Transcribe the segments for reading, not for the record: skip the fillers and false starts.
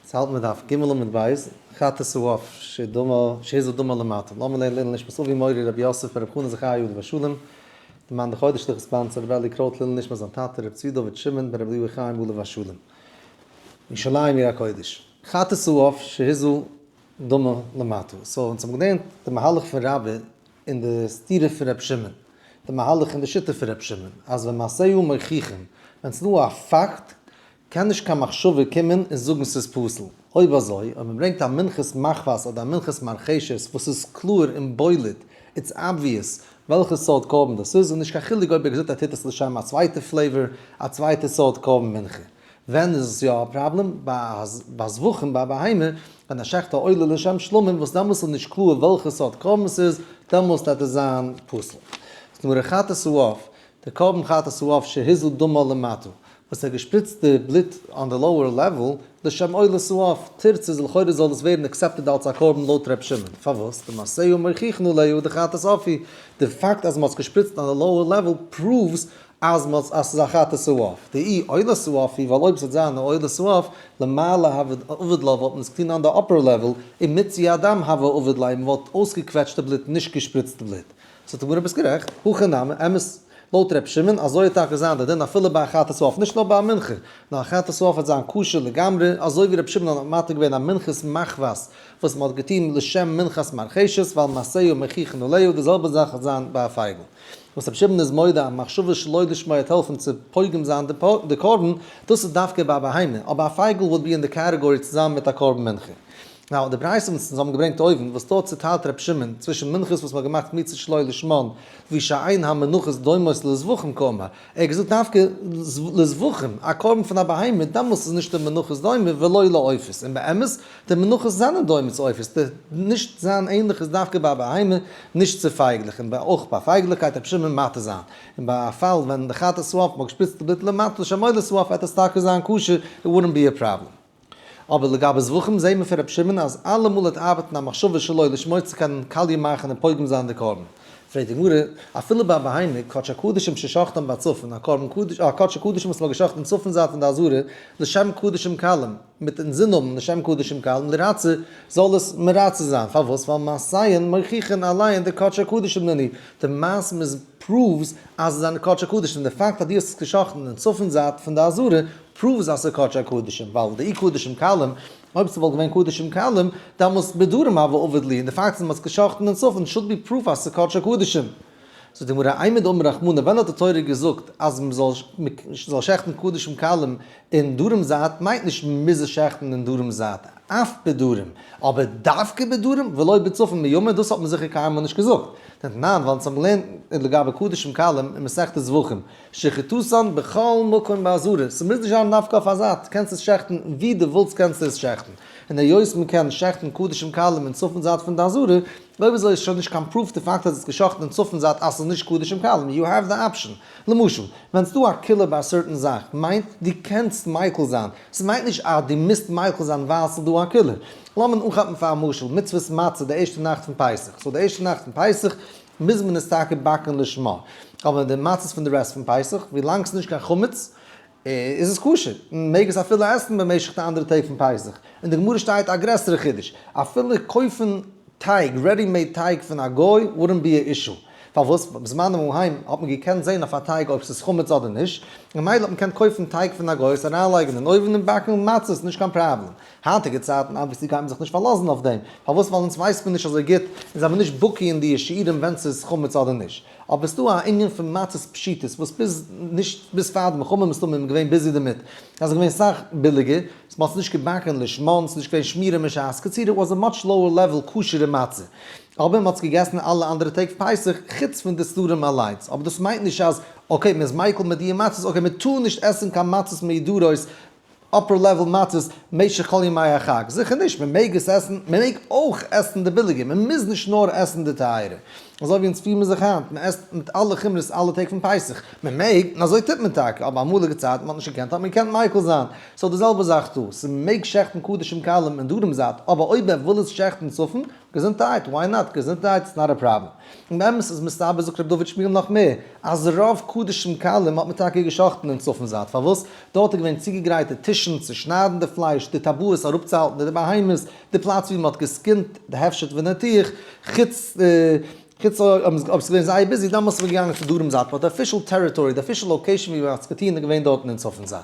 ס'האלט מיט דף ג' עמוד ב', חטאת העוף שדמה שהזה דמה למטה. לאמיר לערנען לעילוי נשמת אבי מורי רבי יוסף ברב חנא זכרי' עליו השלום, די מאן דחודש לכ' sponsor רבי אלי קרויט לעילוי נשמת זיין טאטע רבי צבי דוד שמעון בן רבי אליהו חיים עליו השלום. ירושלים עיר הקודש. חטאת העוף שהזה דמה למטה. so אונז האבן געלערנט די מהלך פון רבי אין די סתירה פון רבי שמעון, די מהלך אין די שיטה פון רבי שמעון, אז ווען מעשיו מוכיחים, ווען ס'איז דא א פאקט קען נישט קיין מחשבה קומען און זאגן ס'איז פסול. אויב אזוי, אויב מ'ברענגט א מנחת מחבת אדער א מנחת מרחשת וואס איז קלאר און בולט, it's obvious, וועלכע סארט קרבן דאס איז, און נישט קיין חילוק אויב ער האט געזאגט ער טוט עס לשם א צווייטע flavor, א צווייטע סארט קרבן מנחה. ווען איז עס יא א פראבלעם? ביי זבחים, ביי א בהמה, ווען ער שעכט א עולה לשם שלמים, וואס דעמאלס איז נישט קלאר וועלכע סארט קרבן ס'איז, דעמאלס וועט עס זיין פסול. זאגט די גמרא חטאת העוף, די קרבן חטאת העוף שהזה דמה למטה, וואס ער האט געשפריצט די בלוט on די lower level, לשם עולת העוף, תרצה איז לכאורה זאל עס ווערן accepted אלס א קרבן לויט ר' שמעון, פארוואס? דמעשיה מוכיחין עליה דחטאת עוף היא, די פאקט אז מען האט עס געשפריצט on די lower level proves אז מען האט אז ס'איז א חטאת העוף, דאי עולת העוף היא, ווייל אויב ס'וועט זיין א עולת העוף, למעלה הוה עביד לה וואלט מען עס געטון on די upper level, ומיציא הדם הוה עביד ליה, מען וואלט אויסגעקוועטשט די בלוט נישט געשפריצט די בלוט. זאגט די גמרא ביסט גערעכט, הכי נמי, אמת, לויט ר' שמעון, אזוי וועט טאקע זיין די דין אפילו ביי א חטאת העוף, נישט נאר ביי א מנחה, נאר א חטאת העוף וועט זיין כשר לגמרי, אזוי ווי ר' שמעון האט מתיר געווען א מנחת מחבת וואס מען האט געטון לשם מנחת מרחשת, ווייל מעשיה מוכיחין עליה, די זעלבע זאך וועט זיין ביי א פייגל. וואס ר' שמעון איז מודה אז מחשבה שלא לשמה וועט העלפן צו פוגם זיין די קרבן, דאס איז דווקא ביי א בהמה, אבער א פייגל וואלט be אין די category צוזאמען מיט א קרבן מנחה. Now, די ברייתא וואס אונז האבן געברענגט אויבן, וואס דארט צוטיילט ר' שמעון צווישן מנחות וואס מ'האט געמאכט מציצה שלא לשמן, ווי שאין המנחות דומות לזבחים קאמר, ער האט געזאגט דווקא לזבחים, א קרבן פון א בהמה, דעמאלס איז נישט די מנחות דומה ולא לעופות, און באמת, די מנחות זענען דומה צו עופות, די נישט זיין ענליך איז דווקא ביי א בהמה, נישט צו פייגלעך, און אויך ביי פייגלעך גייט ר' שמעון מתיר זיין, און ביי א פאל ווען די חטאת העוף מ'האט געשפריצט די בלוט למטה לשם עולת העוף וועט עס טאקע זיין כשר, it wouldn't be a problem. אבער לגבי זבחים זעהן מיר פון רבי שמעון אז אלעמאל וועט ארבעטן א מחשבה שלא לשמה צו קענען קאליע מאכן און פוגם זיין די קרבן. פרעגט די גמרא, אפילו ביי א בהמה, קדשי קדשים ששחטן בצפון, א קרבן קדש, א קדשי קדשים וואס מען האט געשחטן אין צפון זייט פון די עזרה, לשם קדשים קלים, מיט אינזין האבן לשם קדשים קלים, לרצה, זאל עס מרצה זיין. פארוואס? ווייל מעשיהן מוכיחין עליהן דקדשי קדשים נינהו, די מעשים איז proves אז עס זענען קדשי קדשים, די פאקט אז דו האסט עס געשחטן אין צפון זייט פון די עזרה, proves אז ס'איז קדשי קדשים, ווייל דאי קדשים קלים, אויב ס'וואלט געווען קדשים קלים, דאמאלס בדרום הוה עביד להו, און די פאקט אז מ'האט עס געשחט'ן אין צפון should be proof אז ס'איז קדשי קדשים. זאגט די גמרא, אימור דאמר רחמנא, ווען האט די תורה געזאגט אז מ'זאל שעכטן קדשים קלים אין דרום זייט, מיינט נישט מ'מוז עס שעכטן אין דרום זייט, אף בדרום, אבער דווקא בדרום ולא בצפון מי אמר, דאס האט מען זיכער קיינמאל נישט געזאגט. דתנן, ווייל אונז האבן געלערנט לגבי קדשים קלים אין מסכת זבחים, שחיטתן בכל מקום בעזרה, ס'מוז נישט זיין דווקא אויף א זייט, קענסט עס שעכטן ווי דו ווילסט קענסטו עס שעכטן, און היות מ'קען שעכטן קדשים קלים אין צפון זייט פון די עזרה, אויב אזוי איז שוין נישט קיין proof די פאקט אז עס איז געשאכטן אין צפון זייט אז ס'איז נישט קדשים קלים, you have the option. למשל, ווען ס'דא א קולא ביי א certain זאך, מיינט דו קענסט מיקל זיין, ס'מיינט נישט אז דו מוזט מיקל זיין ווייל ס'איז דא א קולא. לאמיר אנכאפן פאר א משל, מצוות מצה די ערשטע נאכט פון פסח, so די ערשטע נאכט פון פסח מוז מען עס טאקע באקן לשמה. אבער די מצות פון די rest פון פסח, ווילאנג ס'איז נישט קיין חמץ, איז עס כשר, מען מעג עס אפילו עסן במשך די אנדערע טעג פון פסח. אין די גמרא שטייט א גרעסערע חידוש, אפילו קויפן טייג, ready made טייג פון א גוי, wouldn't be a issue. פארוואס? בזמנים ההם האט מען געקענט זען אויף א טייג אויב ס'איז חמץ אדער נישט, ממילא האט מען געקענט קויפן טייג פון א גוי, עס אריינלייגן אין אויוון און באקן מצות, נישט קיין פראבלעם. היינטיגע צייטן obviously גייט מען זיך נישט פארלאזן אויף דעם, פארוואס? ווייל אונז ווייסט מען נישט אזוי גוט, אונז זעמיר נישט בקי אין די שיעורים ווען ס'איז חמץ אדער נישט. אבער ס'דא א ענין פון מצות פשיטות וואס ביז נישט ביז פאר די מלחמה מסתמא איז מען געווען busy דערמיט, אז ס'איז געווען סאך ביליגער, מ'האט עס נישט געבאקן לשמן, ס'איז נישט געווען שמירה משעת קצירה, was a much lower level כשר'ע מצה. אבער מ'האט עס געגעסן אלע אנדערע טעג פסח חוץ פון די סדרים אליינס. אבער דאס מיינט נישט אז okay מ'איז מיקל מיט די מצות, okay מ'טאר נישט עסן קיין מצות מהודרות upper level מצות משך כל ימי החג? זיכער נישט, מען מעג עס עסן, מען מעג אויך עסן די ביליגע, מען מוז נישט נאר עסן די טייערע. אזוי ווי אונז פירן מיר זיך היינט, מען עסט מיט אלע חומרות אלע טעג פון פסח, מען מעג, און אזוי טוט מען טאקע, אבער אמאליגע צייטן מען האט נישט געקענט האט מען געקענט מיקל זיין, so די זעלבע זאך דא, ס'מעג שעכטן קדשים קלים אין דרום זייט, אבער אויב ער וויל עס שעכטן צפון, געזונטהייט, why not, געזונטהייט, it's not a problem. און באמת איז מסתבר זאגט רבי דוד שמואל נאך מער, אז רוב קדשים קלים האט מען טאקע געשאכטן אין צפון זייט, פארוואס? דארט איז געווען צוגעגרייטע טישן צו שניידן די פלייש, די טבעות אראפצוהאלטן די בהמות, די פלאץ ווי מען האט געסקינט די הפשט ונתיח, חוץ חוץ אויב ס'איז געווען זייער busy דאמאלס איז מען געגאנגען צו דרום זייט, but די official territory, די official location ווי מען האט עס געטון איז געווען דארטן אין צפון זייט.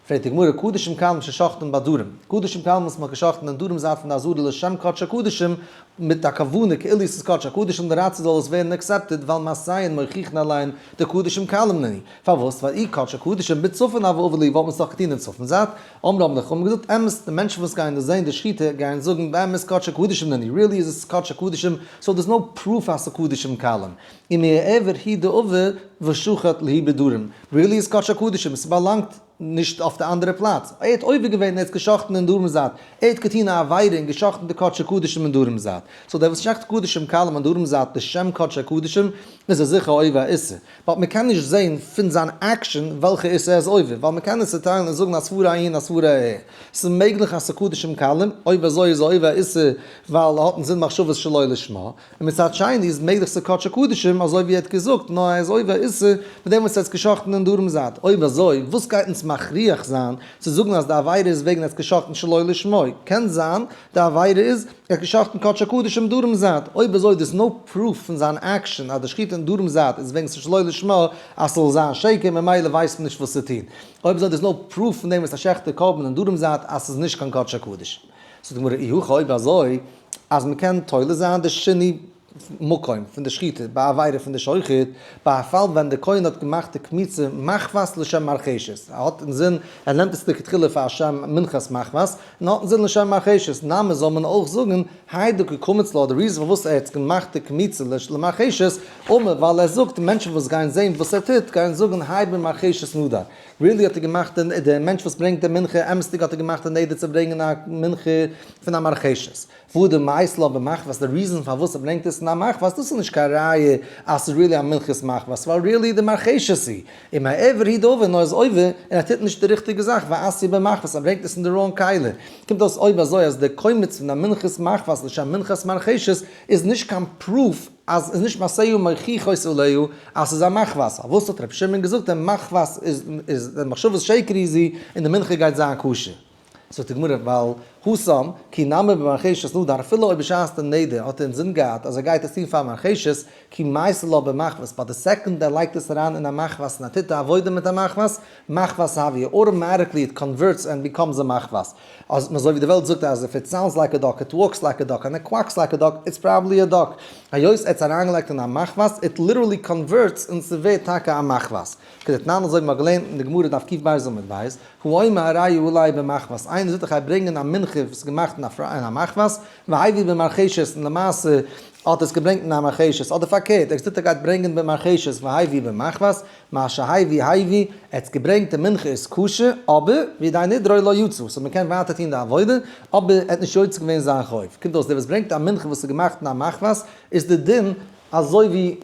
פרעגט די גמרא, קדשים קלים ששחטן בדרום, קדשים קלים וואס מען האט געשחטן אין דרום זייט פון די עזרה לשם קדשי קדשים, מיט א כוונה כאילו עס איז קדשי קדשים די רצון זאל עס ווערן accepted ווייל מעשיהן מוכיחין עליהן דקדשים קלים נינהו. פארוואס? ווייל אי קדשי קדשים בצפון הוה עביד להו וואלט מען עס דאך געטון אין צפון זייט. אמרו האבן די חכמים געזאגט, אמת, די מענטשן וואס גייען דאס זען די שחיטה גייען זאגן באמת קדשי קדשים נינהו, really איז עס קדשי קדשים, so there's no proof אז ס'קדשים קלים. ומעבר הוא דעבד ושחט להו בדרום, really איז קדשי קדשים, ס'באלאנגט נישט אויף די אנדערע פלאץ, ער האט עובר געווען און ער האט געשחט'ן אין דרום זייט, ער האט געטון א עבירה און געשחט'ן די קדשי קדשים אין דרום זייט, so דער וואס שעכט קדשים קלים אין דרום זייט לשם קדשי קדשים איז ער זיכער עובר א איסור, but מ'קען נישט זעהן פון זיין action וועלכע איסור ער איז עובר, ווייל מ'קען עס צוטיילן און זאגן א סברה אהין א סברה אהער. ס'איז מעגליך אז ס'איז קדשים קלים, אויב אזוי איז ער עובר א איסור ווייל ער האט אינזין מחשבות שלא לשמה, און מצד שני איז מעגליך ס'איז קדשי קדשים אזוי ווי ער האט געזאגט, נאר ער איז עובר איסור מיט דעם וואס ער האט עס געשחט'ן אין דרום זייט. אויב אזוי וואס גייט אונז מכריח זיין צו זאגן אז די עבירה איז וועגן ער האט געשחט'ן שלא לשמה? קען זיין די עבירה איז ער האט געשחט'ן קדשי קדשים דרום זייט, אויב אזוי דאס no proof פון זיין action אז די שחיטה אין דרום זייט איז וועגן ס'שלא לשמה אז ס'זאל זיין שקר ממילא ווייסט מען נישט וואס צו טון, אויב אזוי דאס no proof פון דעם וואס ער שעכט די קרבן אין דרום זייט אז ס'איז נישט קיין קדשי קדשים. זאגט די גמרא אי הכי אויב אזוי אז מ'קען תולה זיין די שינוי מקום פון די שחיטה ביי א עבירה פון די שוחט, ביי א פאל ווען די כהן האט געמאכט די קמיצה מחבת לשם מרחשת, ער האט אינזין ער נעמט עס לכתחילה פאר א שם מנחת מחבת, און האט אינזין לשם מרחשת, נמי זאל מען אויך זאגן האי דקא קמיץ לה, די reason פארוואס ער האט געמאכט די קמיצה למרחשת, אמר ווייל ער זאגט מענטשן וואס גייען זען וואס ער טוט גייען זאגן האי במרחשת נדר, really האט ער געמאכט די מענטש וואס ברענגט די מנחה אמת'דיג האט ער געמאכט די נדר צו ברענגען א מנחה פון א מרחשת. והא דמייתי לה במחבת, די reason פארוואס ער ברענגט עס אין א מחבת, דאס איז נישט קיין ראיה אז ס'איז really א מנחת מחבת, ווייל really די מרחשת היא, ומעבר הוא דעבד נאר איז עובר און ער טוט נישט די ריכטיגע זאך ואתיא במחבת ער ברענגט עס אין די wrong כלי, קומט אויס אויב אזוי אז די קומץ פון א מנחת מחבת לשם מנחת מרחשת איז נישט קיין proof אז איז נישט מעשהו מוכיחות עליה אז ס'איז א מחבת, פארוואס האט ר' שמעון געזאגט די מחבת איז די מחשבות שקר היא זי און די מנחה גייט זיין כשר? זאגט די גמרא ווייל התם כי נמי במרחשת נדר אפילו אויב בשעת די נדר האט ער אינזין געהאט אז ער גייט עס טון פאר מרחשת כי מייתי לה במחבת but די second ער לייגט עס אריין אין א מחבת און ער טוט די עבודה מיט א מחבת, מחבת הויא, automatically it converts and becomes a מחבת. אז אזוי ווי די וועלט זאגט אז if it sounds like a duck, it walks like a duck, and it quacks like a duck, it's probably a duck. היות ער האט עס אריינגעלייגט אין א מחבת, it literally converts און ס'ווערט טאקע א מחבת. כדתנן אזוי ווי מ'האט געלערנט אין די גמרא דף קב עמוד ב', האומר הרי עלי במחבת, איינער זאגט איך גיי ברענגען א מנחה וואס איז געמאכט אין א מחבת, והביא במרחשת און למעשה האט עס געברענגט אין א מרחשת, אדער פארקערט, ער זאגט ער גייט ברענגען במרחשת והביא במחבת, מה שהביא הביא, ער האט עס געברענגט די מנחה איז כשר, אבער וידי נדרו לא יצא, so מ'קען ווייטער טון די עבודה, אבער ער האט נישט יוצא געווען זיין חוב. קומט אויס דער וואס ברענגט א מנחה וואס איז געמאכט אין א מחבת, איז די דין אזוי ווי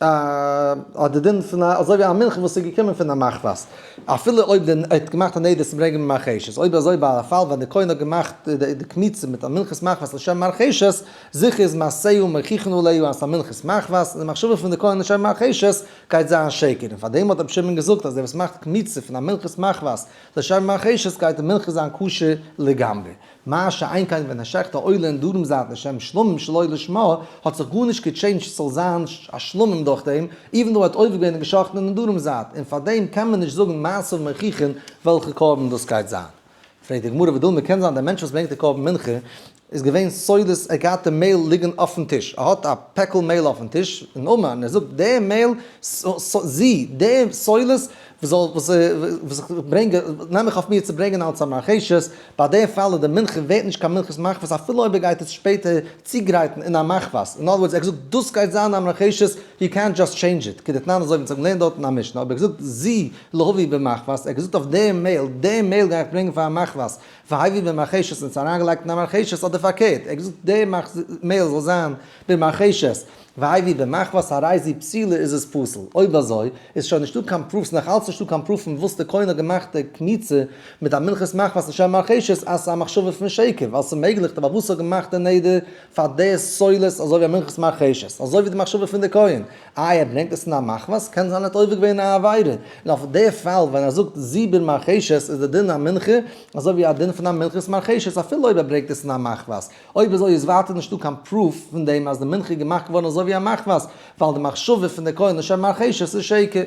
האט די דין פון א אזוי ווי א מנחה וואס איז געקומען פון א מחבת, אפילו אויב די האט געמאכט א נדר צו ברענגען במרחשת, אויב אזוי ביי א פאל ווען די כהן האט געמאכט די קמיצה מיט א מנחת מחבת לשם מרחשת, זיכער איז מעשהו מוכיחין עליה אז ס'איז א מנחת מחבת, און די מחשבה פון די כהן לשם מרחשת גייט זיין שקר, און פארדעם האט רבי שמעון געזאגט אז דער וואס מאכט קמיצה פון א מנחת מחבת לשם מרחשת גייט די מנחה זיין כשר לגמרי. מה שאין כן ווען ער שעכט א עולה אין דרום זייט לשם שלמים שלא לשמה, האט זיך גארנישט געטשעינדזשט ס'זאל זיין א שלמים דורך דעם, even though ער האט עובר געווען און געשאכטן אין דרום זייט, און פארדעם קען מען נישט זאגן מעשיו מוכיחין וועלכע קרבן דאס גייט זיין. פרעגט די גמרא ודילמא קען זיין דער מענטש וואס ברענגט די קרבן מנחה איז געווען סולת ער האט געהאט די מעהל ליגן אויפן טיש ער האט א פעקל מעהל אויפן טיש און אמר און ער זאגט די מעהל זי די סולת וואס וואס איך ברענג נעם איך אויף מיר צו ברענגען אלס א מרחשת, ביי די פאל איז די מנחה ווערט נישט קיין מנחת מחבת אפילו אויב ער גייט עס שפעטער צוגרייטן אין א מחבת, אין other words ער האט געזאגט דאס גייט זיין א מרחשת, יו קענט דזשאסט טשעינדזש איט, כדתנן אזוי ווי אונז האבן געלערנט דארט אין א משנה, אויב ער האט געזאגט זו להביא במחבת, ער האט געזאגט אויף די מעהל, די מעהל גיי איך ברענגען פאר א מחבת, והביא במרחשת און עס אריינגעלייגט אין א מרחשת, אדער פארקערט, ער האט געזאגט די מעהל זאל זיין במרחשת. והביא במחבת הרי זו פסולה איז עס פסול. אויב אזוי איז שוין נישטא קיין proof, ס'איז נאך אלץ נישטא קיין proof פון וואס די כהן האט געמאכט די קמיצה מיט א מנחת מחבת לשם מרחשת אז ס'איז א מחשבה פון שקר, ווייל ס'איז מעגליך די בעל הבית האט געמאכט די נדר פאר די סולת אזוי ווי א מנחת מרחשת, אזוי ווי די מחשבה פון די כהן. איי ער ברענגט עס אין א מחבת? קען זיין ער האט עובר געווען א עבירה. און אויף די פאל ווען ער זאגט זו במרחשת איז די דין א מנחה אזוי ווי א דין פון א מנחת מרחשת אפילו אויב ער ברענגט עס אין א מחבת. אויב אזוי איז ווייטער נישטא קיין proof פון דעם אז די מנחה איז געמאכט געווארן אזוי ווי א מחבת, ווייל די מחשבה פון די כהן לשם מרחשת איז שקר.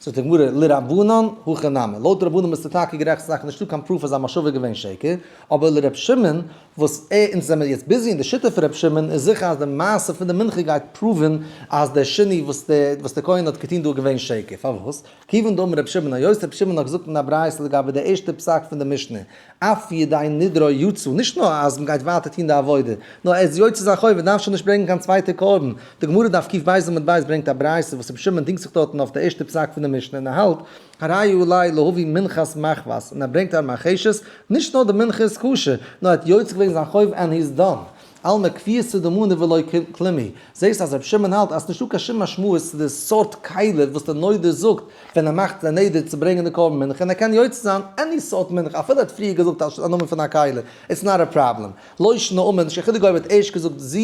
זאגט די גמרא, לרבנן הכי נמי, לויט די רבנן ביסטו טאקע גערעכט ס'איז טאקע נישטא קיין proof אז א מחשבה איז געווען שקר, אבער לר' שמעון וואס ער, אונז זעמיר יעצט busy אין די שיטה פון ר' שמעון, איז זיכער אז די מעשה פון די מנחה גייט prove ן אז דער שינוי וואס די כהן האט געטון דא איז געווען שקר, פארוואס? כיוון דאמר ר' שמעון, היות ר' שמעון האט געזאגט אין א ברייתא לגבי די ערשטע פסק פון די משנה, אף ידי נדרו יצא, נישט נאר אז מ'גייט ווייטער טון די עבודה, נאר ער איז יוצא זיין חוב, ער דארף שוין נישט ברענגען קיין צווייטע קרבן. די גמרא דף קב עמוד ב' ברענגט א ברייתא וואס רבי שמעון דינגט זיך דארטן אויף די ערשטע פסק פון די משנה און ער האלט, הרי עלי להביא מנחת מחבת, און ער ברענגט א מרחשת, נישט נאר די מנחה איז כשר, נאר ער האט יוצא געווען זיין חוב and he's done. אלמא כפיית דמנה ולא כלום היא. זעסט אז רבי שמעון האלט אז ס'נישטא קיין שום משמעות צו די סארט כלי וואס די נודר זאגט ווען ער מאכט די נדר צו ברענגען די קרבן מנחה און ער קען יוצא זיין any סארט מנחה אפילו ער האט פריער געזאגט א נאמען פון א כלי, it's not a problem. לא שנא אמר, נישט קיין חילוק אויב ער האט ערשט געזאגט זו,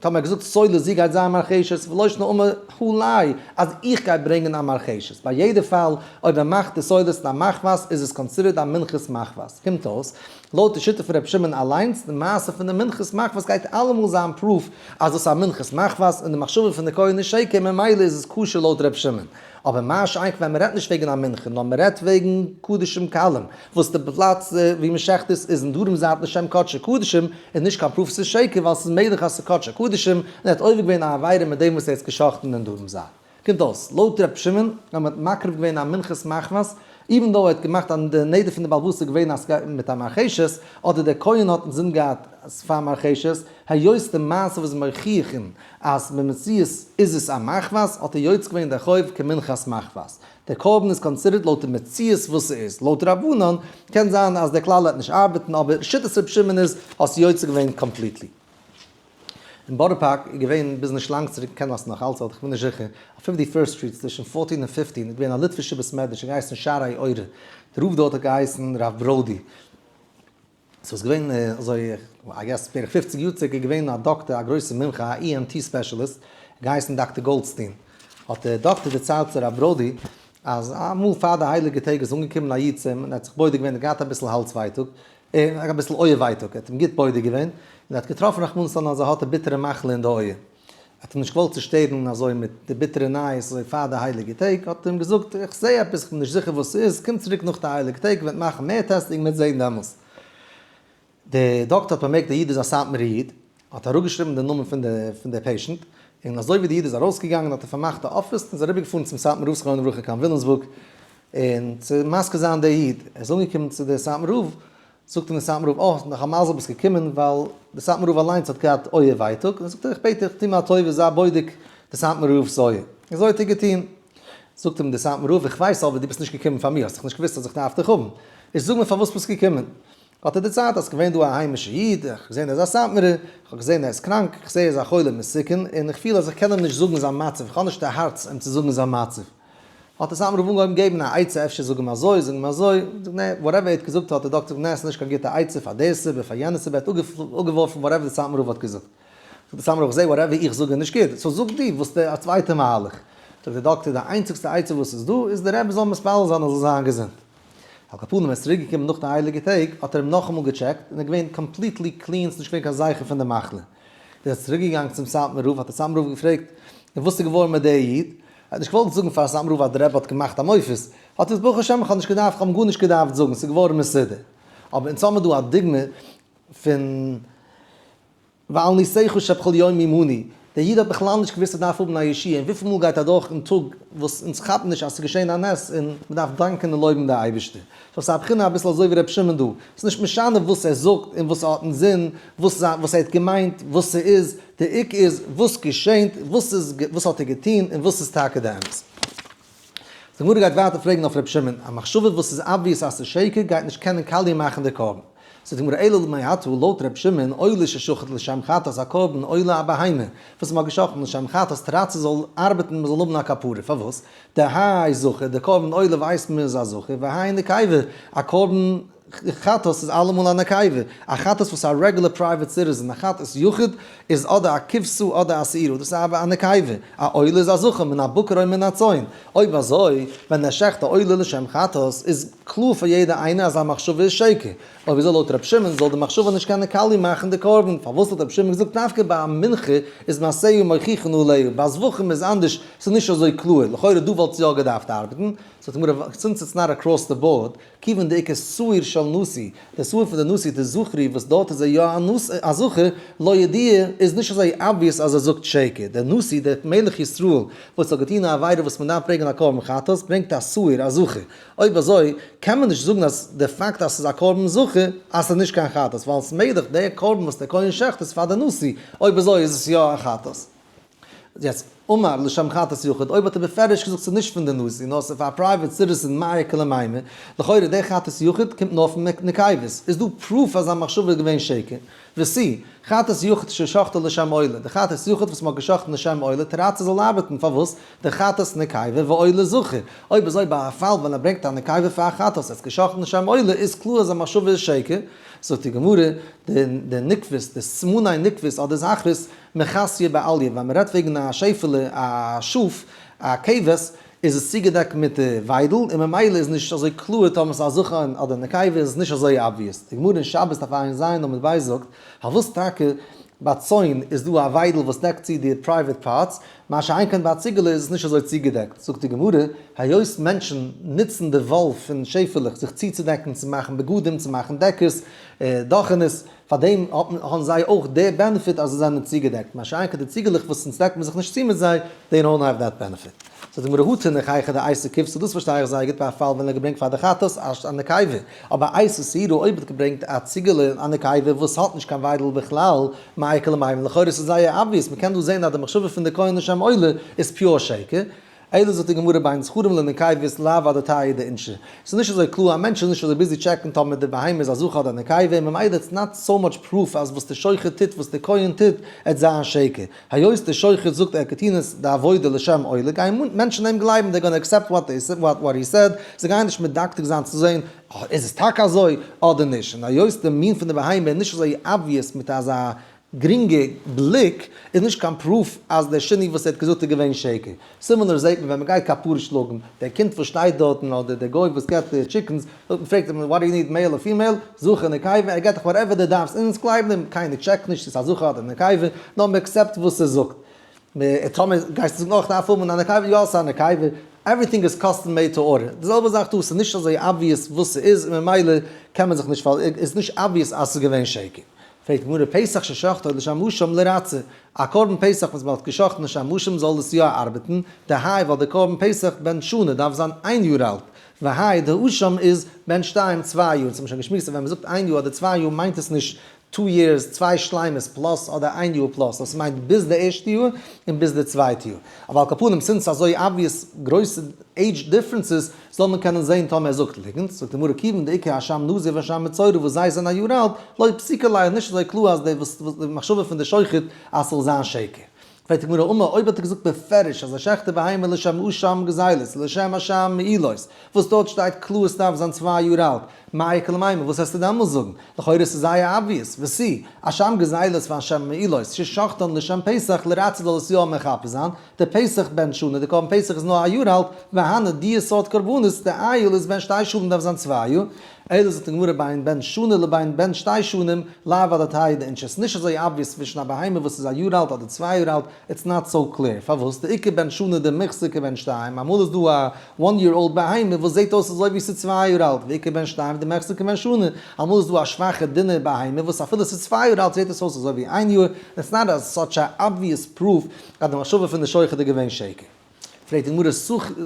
טאמער ער האט געזאגט סולת זו גייט זיין מרחשת, ולא שנא אמר עלי אז איך גיי ברענגען א מרחשת. ביי יעדע פאל אויב ער מאכט די סולת אין א מחבת איז עס considered א מנחת מחבת. קומט אויס לויט די שיטה פון רבי שמעון אליינס, די מעשה פון די מנחת מחבת גייט אלעמאל זיין proof אז דאס איז א מנחת מחבת און די מחשבה פון די כהן איז שקר ממילא איז עס כשר לויט רבי שמעון. אבער מה שאין כן ווען מ'רעדט נישט וועגן א מנחה נאר מ'רעדט וועגן קדשים קלים וואס די פלאץ ווי מ'שעכט עס איז אין דרום זייט לשם קדשי קדשים איז נישט קיין proof ס'איז שקר ווייל ס'איז מעגליך אז ס'איז קדשי קדשים און ער האט עובר געווען א עבירה מיט דעם וואס ער האט עס געשאכטן אין דרום זייט. קומט אויס, לויט ר' שמעון, ווען מ'האט מקריב געווען א מנחת מחבת, even though ער האט געמאכט א די נדר פון די בעל הבית איז געווען אז ס'גייט מיט א מרחשת, אדער דער כהן האט אינזין געהאט אז פאר מרחשת, היות די מעשה וואס מוכיחין אז במציאות איז עס א מחבת, האט ער יוצא געווען די חוב כמנחת מחבת. דער קרבן איז considered לויט די מציאות וואס ס'איז. לויט רבנן, קען זיין אז דער כלל וועט נישט ארבעטן, אבער שיטת ר' שמעון איז, האסט יוצא געווען completely. אין בארא פארק איז געווען ביז נישט לאנג צוריק, קען זיין ס'נאך אלץ אלט, כ'בין נישט זיכער, אויף Fifty First Street צווישן 14 און 15 איז געווען א ליטווישע בית מדרש געהייסן שערי אורה, די רב דארט האט געהייסן רב ברודי, ס'איז געווען אזוי I guess בערך 50 יאר צוריק איז געווען א דאקטער א גרויסע מומחה א ENT specialist געהייסן דאקטער גאלדסטין, האט דער דאקטער דערציילט צו רב ברודי אז אמאל פאר די הייליגע טעג איז אנגעקומען א איד צו אים און ער האט זיך בודק געווען ער האט געהאט אביסל האלז ווייטאג, און אביסל אויער ווייטאג, ער האט אים גוט בודק געווען, און ער האט געטראפן רחמנא לצלן אז ער האט א ביטערע מחלה אין די אויער. ער האט אים נישט געוואלט צושטערן אזוי מיט די ביטערע נייעס אזוי פאר די הייליגע טעג, האט ער אים געזאגט, איך זע עפעס, איך בין נישט זיכער וואס ס'איז, קום צוריק נאך די הייליגע טעג, מ'וועט מאכן מער testing, מ'וועט זען דעמאלס. דער דאקטער האט באמערקט דער איד איז א סאטמארער איד, האט אראפגעשריבן די נאמען פון די פון די patient, און אזוי ווי די איד איז ארויסגעגאנגען האט ער פארמאכט די אפיס און איז אריבערגעפארן צום סאטמאר רב זכרונו לברכה קיין וויליאמסבורג און צו מזכיר זיין די איד, ער איז אנגעקומען צו די סאטמאר רב, זאגט אים די סאטמאר רב, אה, נאך א מזל ביסט געקומען, ווייל די סאטמאר רב אליינס האט געהאט אויער ווייטאג, און זאגט ער איך בעט דיך טו מיר א טובה זיי בודק די סאטמאר רב'ס אויער, אזוי האט ער געטון, זאגט אים די סאטמאר רב, איך ווייס אבער דו ביסט נישט געקומען פאר מיר, האסט דאך נישט געוואוסט אז איך דארף דיך האבן, איז זאג מיר פארוואס ביסט געקומען, האט ער דערציילט אז ס'געווען דא א היימישע איד, איך האב געזען ער איז א סאטמארער, איך האב געזען ער איז קראנק, איך זע ער איז א חולה מסוכן, און איך פיל אז איך קען אים נישט זאגן זיין מצב, איך האב נישט די הארץ אים צו זאגן זיין מצב. האט דער סאטמאר רב אנגעהויבן געבן א עצה אפשר זאג אים אזוי, זאג אים אזוי, זאג נע, whatever ער האט געזאגט האט דער דאקטער געזאגט נע ס'איז נישט קיין גוטע עצה פאר די סיבה, פאר יענע סיבה, ער האט אפגעווארפן whatever דער סאטמאר רב האט געזאגט. זאגט דער סאטמאר רב איך זע whatever איך זאג איז נישט גוט, so זאג דו וואס די א צווייטע מהלך. זאגט דער דאקטער די איינציגסטע עצה וואס איז דא איז דער רבי זאל מתפלל זיין ער זאל זיין געזונט. על כל פנים ווען ער איז צוריק געקומען נאך די הייליגע טעג האט ער אים נאכאמאל געטשעקט און ער איז געווען completely clean ס'נישט געווען קיין זכר פון די מחלה. איז ער צוריק געגאנגען צום סאטמאר רב האט דער סאטמאר רב געפרעגט און וואס איז געווארן מיט דער איד? ער האט נישט געוואלט זאגן פאר סאטמאר רב אז דער רבי האט געמאכט א מופת, האט ער געזאגט ברוך השם איך האב נישט געדארפט איך האב אים גארנישט געדארפט זאגן ס'איז געווארן מסודר. אבער אונז האמיר דא א דוגמא פון. ועל ניסיך שבכל יום עמנו, דער איד האט בכלל נישט געוואוסט ער דארף האבן א ישועה, און וויפיל מאל גייט אדורך אין טאג וואס אונז כאפן נישט אז ס'איז געשען א נס און מ'דארף דאנקען און לויבן די אייבערשטער. so ס'איז א בחינה אביסל אזוי ווי ר' שמעון דא, ס'איז נישט משנה וואס ער זאגט און וואס ער האט אינזין, וואס וואס ער האט געמיינט, וואס ס'איז, די עיקר איז וואס געשענט, וואס איז וואס האט ער געטון און וואס איז טאקע די אמת. די גמרא גייט ווייטער פרעגן אויף ר' שמעון, א מחשבה וואס איז obvious אז ס'איז שקר גייט נישט קענען קאליע מאכן די קרבן. זאגט די גמרא אלא למעתה, לויט ר' שמעון, עולה ששחט לשם חטאת א קרבן עולה א בהמה וואס מ'האט געשחט'ן לשם חטאת תרצה זאל ארבעטן מ'זאל האבן א כפרה, פארוואס? דהאי זכר, די קרבן עולה ווייסט מען איז א זכר, והאי נקבה, א קרבן חטאת איז אלעמאל א נקבה, א חטאת וואס א רעגולער private citizen, א חטאת יחיד, איז אדער א כבשה אדער א שעירה, דאס איז א נקבה, א עולה איז א זכר מן הבקר או מן הצאן, אויב אזוי ווען ער שעכט א עולה לשם חטאת איז קלאר פאר יעדער איינער אז זיין מחשבה איז שקר, אויב אזוי לויט ר' שמעון זאל די מחשבה נישט קענען קאליע מאכן די קרבן, פארוואס האט ר' שמעון געזאגט דווקא ביי א מנחה איז מעשהו מוכיחין עליה, ביי זבחים איז אנדערש ס'איז נישט אזוי קלאר, לכאורה דא וואלט עס יא געדארפט ארבעטן, זאגט די גמרא since it's not across the board, כיוון דאיכא שעיר של נשיא, די שעיר פון די נשיא די זכרי וואס דארט איז ער יא א זכר, לא ידיע איז נישט אזוי obvious אז ער זאגט שקר, דער נשיא דער מלך ישראל וואס האט געטון א עבירה וואס מען דארף ברענגען א קרבן חטאת ברענגט א שעיר א זכר, אויב אזוי קען מען נישט זאגן אז די פאקט אז ס'איז א קרבן זכר אז ס'איז נישט קיין חטאת ווייל ס'מעגליך דער קרבן וואס דער כהן שעכט איז פאר די נשיא, אויב אזוי איז עס יא א חטאת. יעצט, אמר לשם חטאת יחיד, אויב האט ער בפירוש געזאגט ס'איז נישט פון די נשיא נאר ס'איז פאר א private citizen מאי איכא למימר, לכאורה דער חטאת יחיד קומט נאר פון נקבות, איז דא proof אז זיין מחשבה איז געווען שקר? ותו, חטאת יחיד ששחטו לשם עולה, די חטאת יחיד וואס מ'האט געשחט'ן לשם עולה, תרצה זאל ארבעטן, פארוואס? דחטאת נקבה ועולה זכר, אויב אזוי ביי א פאל ווען ער ברענגט א נקבה פאר א חטאת עס געשחט'ן לשם עולה איז קלאר אז א מחשבה איז שקר, זאגט די גמרא, די נקבות, די סימני נקבות אדער זכרות, מכסיא באליה, ווען מ'רעדט וועגן א שעפעלע, א שאף, א כבש, איז עס צוגעדעקט מיט די וויידל, און ממילא איז נישט אזוי קלאר טאמער ס'איז א זכר אדער נקבה איז עס נישט אזוי obvious. די גמרא אין שבת דף ע"ז עמוד ב' זאגט, פארוואס טאקע ביי צאן איז דא א וויידל וואס דעקט צו די private parts, מה שאין כן ביי א ציגעלע איז עס נישט אזוי צוגעדעקט. זאגט די גמרא, היות מענטשן נוצן די וואל פון שעפעלעך זיך צוצודעקן צו מאכן בגדים, צו מאכן דעקעס, דאכענעס, פאר דעם האבן זיי אויך די benefit אז זיי זענען צוגעדעקט, מה שאין כן די ציגעלעך וואס אונז דעקט מען זיך נישט צו מיט זיי, they don't have that benefit. זאגט די גמרא הא תינח היכא דאייתי כבשה, דאס פארשטיי איך זייער גוט ביי א פאל ווען ער האט געברענגט פאר די חטאת א נקבה, אבער אייתי שעירה אויב האט געברענגט א ציגעלע א נקבה וואס האט נישט קיין וויידל בכלל, מאי איכא למימר, לכאורה ס'איז זייער obvious, מ'קען דא זען אז די מחשבה פון די כהן לשם עולה איז pure שקר, אלא זאגט די גמרא בין זכרים לנקבות לאו אדעתייהו דאינשי. ס'איז נישט אזוי קלאר, א מענטש איז נישט אזוי busy טשעקן טאמער די בהמה איז א זכר אדער א נקבה, און ממילא it's not so much proof אז וואס די שוחט טוט וואס די כהן טוט עט זיין שקר. היות די שוחט זאגט ער האט געטון עס די עבודה לשם עולה גייען מענטשן אים גלייבן they're gonna accept what he said, זיי גייען נישט מדקדק זיין צו זען איז עס טאקע אזוי אדער נישט, און היות די מין פון די בהמה איז נישט אזוי obvious מיט אזא גרינגע בליק איז נישט קיין proof אז דער שינוי וואס ער האט געזאגט איז געווען שקר. similar זעט מען ווען מען גייט כפרה שלאגן, דער קינד וואס שטייט דארטן אדער דער גוי וואס געט די chickens, מען פרעגט אים what do you need male or female, זכר נקבה, ער געט דיך whatever דו דארפסט און אונז גלייבן אים, קיינער טשעקט נישט צו ס'איז א זכר אדער נקבה, נאר מען accept וואס ער זאגט. טאמער גייסטו זאגן אויך דארף האבן א נקבה, יא ס'איז א נקבה, everything is custom made to order. די זעלבע זאך דא, ס'איז נישט אזוי obvious וואס ס'איז און ממילא קען מען זיך נישט פאר, איז נישט obvious אז ס'איז געווען שקר. פרעגט די גמרא פסח ששחטו לשם אשם לרצה, א קרבן פסח וואס מען האט געשחט'ן לשם אשם זאל עס יא ארבעטן, דהאי ווייל די קרבן פסח בן שנה דארף זיין איין יאר אלט, והאי די אשם איז בן שתיים צוויי יאר, אונז האבן שוין געשמועסט אז ווען מען זאגט איין יאר אדער צוויי יאר מיינט עס נישט two years צוויי שלימות plus אדער איין יאר plus, דאס מיינט ביז די ערשטע יאר און ביז די צווייטע יאר. אבער על כל פנים since אזוי obvious גרויסע age differences זאל מען קענען זעהן טאמער ער זאגט ליגנט, זאגט די גמרא כיוון דאיכא אשם נזיר ואשם מצורע וואס זיי זענען א יאר אלט, לא פסיקא ליה איז נישט אזוי קלאר אז די וואס די מחשבה פון די שוחט אז ס'זאל זיין שקר. פרעגט די גמרא אמר אויב האט ער געזאגט בפירוש אז א שעכט די בהמה לשם אשם גזילות לשם אשם מעילות וואס דארט שטייט קלאר ס'דארף זיין צוויי יאר אלט, מאי איכא למימר וואס וועסטו דעמאלס זאגן? לכאורה ס'איז זייער obvious, ותו, אשם גזילות ואשם מעילות, ששחטן לשם פסח לרצה זאל עס יא מכפר זיין, די פסח בן שנה, די קרבן פסח איז נאר א יאר אלט, והני די סארט קרבנות, די איל איז בן שתי שנים דארף זיין צוויי יאר, אלא זאגט די גמרא בין בן שנה לבין בן שתי שנים, לאו אדעתייהו דאינשי, ס'איז נישט אזוי obvious צווישן א בהמה וואס איז א יאר אלט אדער צוויי יאר אלט, it's not so clear, פארוואס? דאיכא בן שנה דמיחזי כבן שתיים, אמאל איז דא א one year old בהמה וואס זעט אויס אזוי ווי ס'איז צוויי יאר אלט, ואיכא בן שתיים דמיחזי כבן שנה, אמאל איז דא א שוואכע דינע בהמה וואס אפילו ס'איז צוויי יאר אלט זעט עס אויס אזוי ווי איין יאר, it's not a such a obvious proof אז די מחשבה פון די שוחט איז געווען שקר. פרעגט די גמרא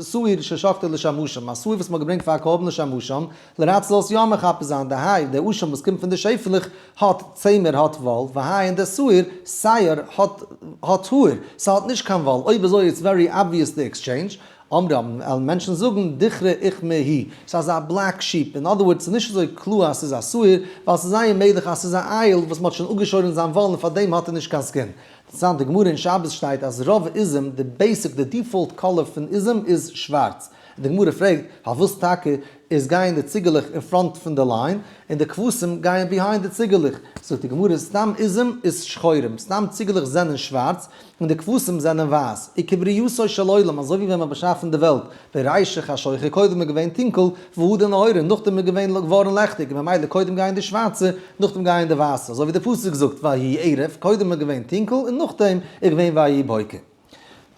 שעיר ששחטו לשם אשם, א שעיר וואס מ'האט געברענגט פאר א קרבן לשם אשם, לרצה זאל עס יא מכפר זיין, דהאי דער אשם וואס קומט פון די שעפעלעך האט צמר האט וואל, והאי און דער שעיר, שער, האט האט האר, ס'האט נישט קיין וואל, אויב אזוי it's very obvious די exchange. אמרי וועלן מענטשן זאגן דכרא אוכמא הוא, ס'איז אזא black sheep, in other words ס'איז נישט אזוי קלאר אז ס'איז א שעיר, ווייל ס'איז זייער מעגליך אז ס'איז א איל וואס מ'האט שוין אפגעשוירן זיין וואל און פארדעם האט ער נישט קיין skin. אינטערעסאנט, די גמרא אין שבת שטייט אז רוב עזים, די basic, די default color פון עזים איז שווארץ. און די גמרא פרעגט, פארוואס טאקע איז גייען די ציגעלעך אין front פון די line, און די כבשים גייען behind די ציגעלעך? זאגט די גמרא, סתם עזים איז שחורים, סתם ציגעלעך זענען שווארץ, און די כבשים זענען ווייס. וכבריאתו של עולם, אזוי ווי ווען מ'האט באשאפן די וועלט, ברישא חשוכא, קודם איז געווען טונקל, והדר נהורא, נאכדעם איז געווען געווארן לעכטיג, און ממילא קודם גייען די שווארצע, נאכדעם גייען די ווייסע, אזוי ווי די פסוק זאגט ויהי ערב, קודם איז געווען טונקל און נאכדעם איז געווען ויהי בוקר.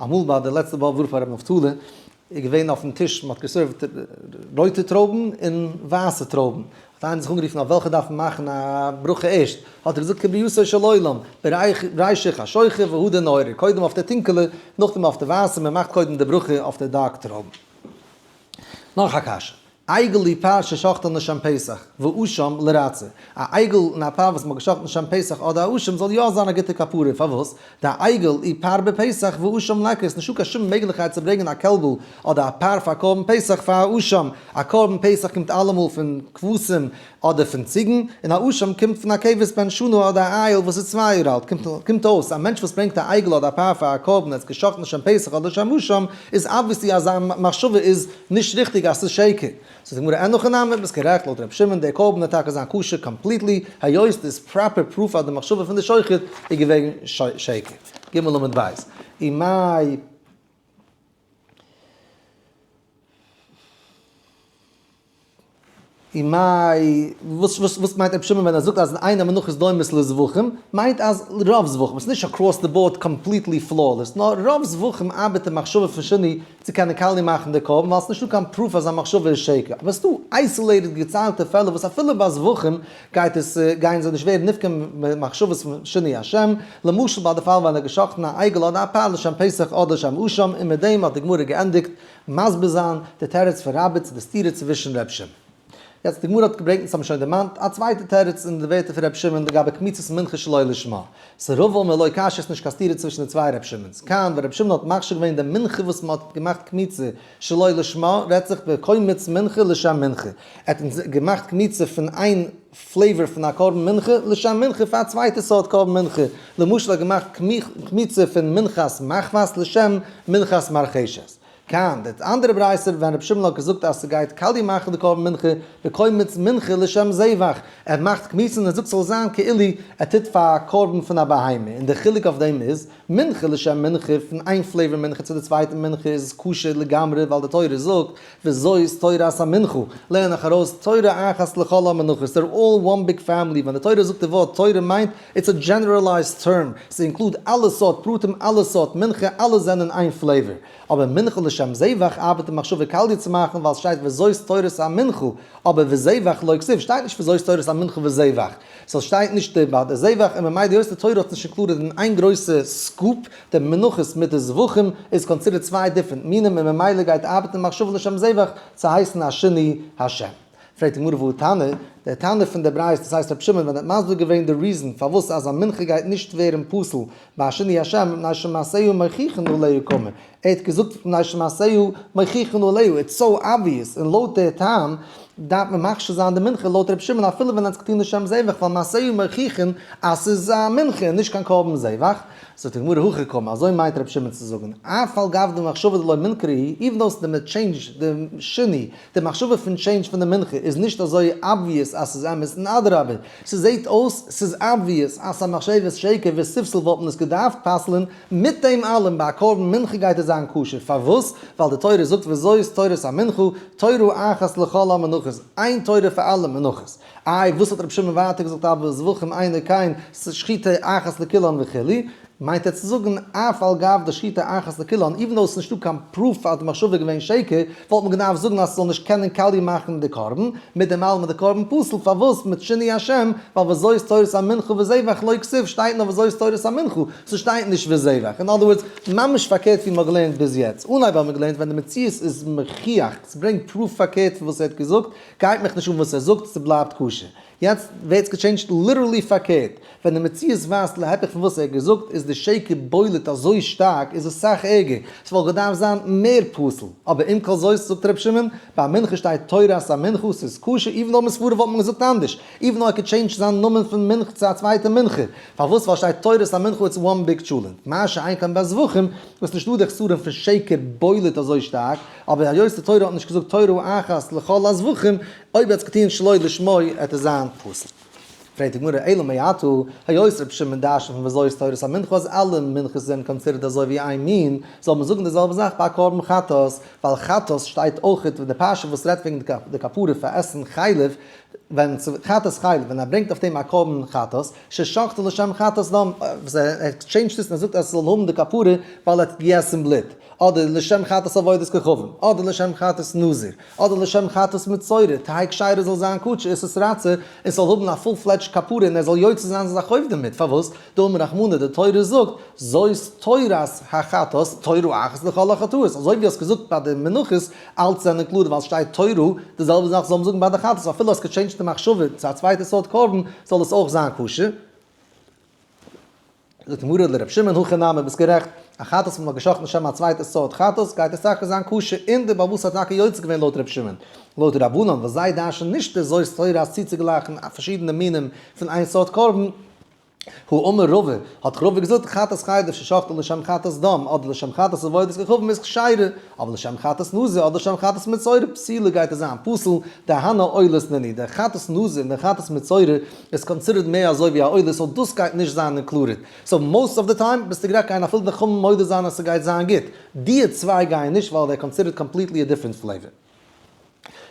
אמאל ביי די לעצטע באווארף פאר רבי נפתלי איז געווען אויפן טיש, מען האט געסערווט רויטע טרויבן און ווייסע טרויבן, האט איינער זיך אנגערופן אויף וועלכע דארף מען מאכן א ברכה ערשט, האט ער געזאגט כבריאתו של עולם, ברישא חשוכא והדר נהורא, קודם אויף די טונקעלע, נאכדעם אויף די ווייסע, מען מאכט קודם די ברכה אויף די dark טרויבן. נאך א קשיא. עגל ופר ששחטן לשם פסח, ואשם לרצה. א עגל און א פר וואס מ'האט געשחטן לשם פסח אדער א אשם זאל יא זיין א גוטע כפרה, פארוואס? דעגל ופר בפסח ואשם ליכא, ס'איז נישטא קיין שום מעגליכקייט צו ברענגען א קעלבל אדער א פר פאר קרבן פסח פאר א אשם, א קרבן פסח קומט אלעמאל פון כבשים אדער פון ציגן, און א אשם קומט פון א כבש בן שנה אדער א איל וואס איז 2 יאר אלט, קומט אויס א מענטש וואס ברענגט א עגל אדער א פר פאר א קרבן ער האט עס געשחטן לשם פסח אדער לשם אשם, איז obviously אז זיין מחשבה איז נישט ריכטיג אז ס'איז שקר. זאגט די גמרא אין הכי נמי, ביסט גערעכט לויט ר' שמעון דער קרבן וועט טאקע זיין כשר completely, היות דאס proper proof אז די מחשבה פון די שוחט איז געווען שקר. ג עמוד ב'. ומאי. ומאי, וואס וואס וואס מיינט רבי שמעון ווען ער זאגט אז אין המנחות דומות לזבחים, מיינט אז רוב זבחים, עס איז נישט across the board completely flawless, נאר רוב זבחים ארבעט די מחשבה פון שינוי צו קענען קאליע מאכן די קרבן, ווייל עס איז נישטא קיין proof אז א מחשבה איז שקר, אבער עס איז דא isolated געציילטע פעלער וואס אפילו ביי זבחים גייט עס, גייען זיי נישט ווערן נפגע ממחשבות פון שינוי השם, למשל ביי די פאל ווען ער האט געשחט'ן א עגל אדער א פר לשם פסח אדער לשם אשם, און מיט דעם האט די גמרא געענדיגט מסביר זיין די תירוץ פון רבה צו די סתירה צווישן ר' שמעון. יעצט די גמרא האט געברענגט און ס'האבן שוין דערמאנט א צווייטע תירוץ אין די ווערטער פון ר' שמעון לגבי קמיצת מנחה שלא לשמה. ס'רוב אמר לא קשיא ס'נישט קיין סתירה צווישן די צוויי ר' שמעון'ס. כאן ווען ר' שמעון האט מכשיר געווען די מנחה וואס מ'האט געמאכט קמיצה שלא לשמה רעדט זיך בקומץ מנחה לשם מנחה. ער האט אונז געמאכט קמיצה פון איין flavor פון א קרבן מנחה לשם מנחה פאר א צווייטע סארט קרבן מנחה, למשל ער האט געמאכט קמיצה פון מנחת מחבת לשם מנחת מרחשת. כאן די אנדערע ברייתא ווען רבי שמעון האט געזאגט אז ס'גייט קאליע מאכן די קרבן מנחה בקומץ מנחה לשם זבח, ער מאכט קמיצה און ער זאגט ס'זאל זיין כאילו ער טוט פאר א קרבן פון א בהמה, און די חילוק אויף דעם איז, מנחה לשם מנחה, פון איין flavor מנחה צו די צווייטע מנחה איז עס כשר לגמרי ווייל די תורה זאגט וזאת תורת המנחה, לערן איך ארויס תורה אחת לכל המנחות, they're all one big family, ווען די תורה זאגט די ווארט תורה מיינט it's a generalized term, ס'אינקלוד אלע סארט פרטים אלע סארט מנחה אלע זענען איין flavor, אבער מנחה לשם זבח ארבעט די מחשבה קאליע צו מאכן ווייל סשטייט וזאת תורת המנחה, אבער וזבח לא כתיב שטייט נישט וזאת תורת המנחה וזבח, סאו סשטייט נישט די ביי די זבח און ממילא היות די תורה האט נישט included אין איין גרויסע scope די מנחות מיט די זבחים איז considered צוויי different מינים און ממילא גייט ארבעטן מחשבה לשם זבח צו הייסן א שינוי השם. פרעגט די גמרא והא תנא, דער תנא פון דער ברייתא דאס הייסט רבי שמעון ווען ער האט מסביר געווען די reason פארוואס אז א מנחה גייט נישט ווערן פסול ביי א שינוי השם מפני שמעשיה מוכיחין עליה קאמר, ער האט געזאגט מפני שמעשיה מוכיחין עליה, it's so obvious, און לויט דער טעם דארף מען מכשיר זיין די מנחה לויט רבי שמעון אפילו ווען ער האט עס געטון לשם זבח ווייל מעשיה מוכיחין אז ס'איז א מנחה און נישט קיין קרבן זבח. זאגט די גמרא הכי קאמר, אזוי מיינט רבי שמעון צו זאגן, אף על גב דמחשבה דלא מינכרא היא, even though ס'די טשעינדזש די שינוי, די מחשבה פון טשעינדזש פון די מנחה איז נישט אזוי obvious אז ס'איז אמת, און אדרבה, ס'זעהט אויס ס'איז obvious אז ס'א מחשבת שקר וספסל וואלט מען עס געדארפט פסל'ן, מיט דעם אלעם ביי א קרבן מנחה גייט עס זיין כשר, פארוואס? ווייל די תורה זאגט וזאת תורת המנחה, תורה אחת לכל המנחות, איין תורה פאר אלע מנחות. איי וואס האט רבי שמעון ווייטער געזאגט אבל זבחים אינו כן שחיטה אחת לכולן וכו', מיינט ער צו זאגן אף על גב דשחיטה אחת לכולן, even though עס איז נישטא קיין proof אז די מחשבה איז געווען שקר, וואלט מען געדארפט זאגן אז ס'זאל נישט קענען קאליע מאכן די קרבן, מיט דעם אלעם איז די קרבן פסול, פארוואס? מיט שינוי השם, ווייל וזאת תורת המנחה וזבח לא כתיב שטייט נאר וזאת תורת המנחה, ס'שטייט נישט וזבח, אין other words, ממש פארקערט ווי מ'האט געלערנט ביז יעצט, אנהייב האבן מיר געלערנט ווען די מציאות איז מוכיח, ס'ברענגט proof פארקערט פון וואס ער האט געזאגט, גייט מיך נישט אן וואס ער זאגט, ס'בלייבט כשר. יעצט ווערט עס גע change ט literally פארקערט, ווען די מציאות ווייזט להיפך פון וואס ער האט געזאגט איז די שקר בולט אזוי שטארק איז עס סאך ערגער, ס'וואלט געדארפט זיין מער פסול, אבער עם כל זאת זאגט ר' שמעון, ביי מנחה שטייט תורת המנחה ס'איז כשר even though מסברה וואלט מען געזאגט אנדערש, even though ער קען change ן זיין נאמען פון מנחה צו א צווייטע מנחה, פארוואס? ווייל שטייט תורת המנחה it's one big טשולענט, מה שאין כן ביי זבחים וואס נישטא די חסרון פון שקר בולט אזוי שטארק, אבער היות די תורה האט נישט געזאגט תורה אחת לכל הזבחים, אויב ער האט עס געטון שלא לשמו עט עס זיין פסול. פרעגט די גמרא, אלא מעתה, היות רבי שמעון דרש'נט פון וזאת תורת המנחה אז אלע מנחות זענען considered אזוי ווי איין מין, זאל מען זאגן די זעלבע זאך ביי א קרבן חטאת, ווייל חטאת שטייט אויך אין די פרשה וואס רעדט וועגן די כפרה פאר עסן חלב, ווען חטאת חלב, ווען ער ברענגט אויף דעם א קרבן חטאת, ששחטו לשם חטאת דם, ער change ט עס און ער זאגט אז עס זאל האבן די כפרה ווייל ער האט געגעסן בלוט, אדער לשם חטאת עבודת כוכבים, אדער לשם חטאת נזיר. אדער לשם חטאת מצורע, תהא כשרה זאל זיין כשר, איז עס רצה, און ס'זאל האבן א full fledged כפרה און ער זאל יוצא זיין זיין חוב דערמיט, פארוואס? דאמר רחמנא, די תורה זאגט, זאת תורת החטאת, תורה אחת לכל החטאות, אזוי ווי האסט געזאגט ביי די מנחות, אלץ זענען קלאר ווייל ס'שטייט תורה, די זעלבע זאך זאל מען זאגן ביי די חטאת, אפילו האסט גע change ט די מחשבה צו א צווייטע סארט קרבן, זאל עס אויך זיין כשר. זאגט די גמרא לר' שמעון הכי נמי ביסט גערעכט, א חטאת וואס מ'האט געשחט'ן לשם א צווייטע סארט חטאת גייט עס טאקע זיין כשר און די בעל הבית האט טאקע יוצא געווען לויט ר' שמעון. לויט די רבנן וואס זיי דרש'ן נישט די זאת תורה אז צוצוגלייכן פארשידענע מינים פון איין סארט קרבן, הא אמר רבא, האט רבא געזאגט חטאת חלב ששחטו לשם חטאת דם אדער לשם חטאת עבודת כוכבים איז כשרה, אבער לשם חטאת נזיר אדער לשם חטאת מצורע פסולה גייט עס זיין פסול, דהני עולות נינהו, דער חטאת נזיר און דער חטאת מצורע איז considered מער אזוי ווי א עולה so דאס גייט נישט זיין included. So most of the time ביסטו גערעכט גייען אפילו די חכמים מודה זיין אז ס'גייט זיין גוט. דיע צוויי גייען נישט ווייל they're considered completely a different flavor.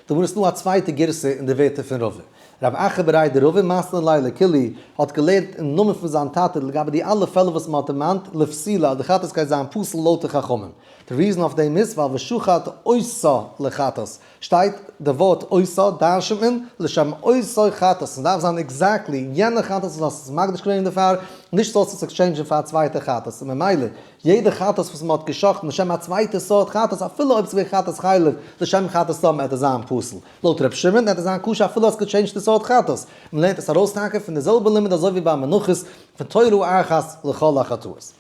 די גמרא איז נאר א צווייטע גירסא אין די ווערטער פון רבא. רב אחא בריה דרבא מתני ליה לכולהו האט געלערנט אין נאמען פון זיין טאטע לגבי די אלע פעלער וואס מ'האט דערמאנט לפסולה אז די חטאת גייט זיין פסול לויט די חכמים. די reason אויף דעם איז ווייל ושחט אותה לחטאת שטייט די ווארט אותה דרש'נט מען לשם אותו חטאת, ס'דארף זיין exactly יענע חטאת וואס האסט עס מקדיש געווען דערפאר, נישט זאלסט עס exchange ן פאר א צווייטע חטאת, און ממילא יעדע חטאת וואס מ'האט גע'שחט'ן לשם א צווייטע סארט חטאת אפילו אויב ס'געווען חטאת חלב לשם חטאת דם עט עס זיין פסול, לויט ר' שמעון עט עס זיין כשר אפילו האסט גע change ט די סארט חטאת, מ'לערנט עס ארויס טאקע פון די זעלבע לימוד אזוי ווי ביי מנחות פון תורה אחת לכל החטאות.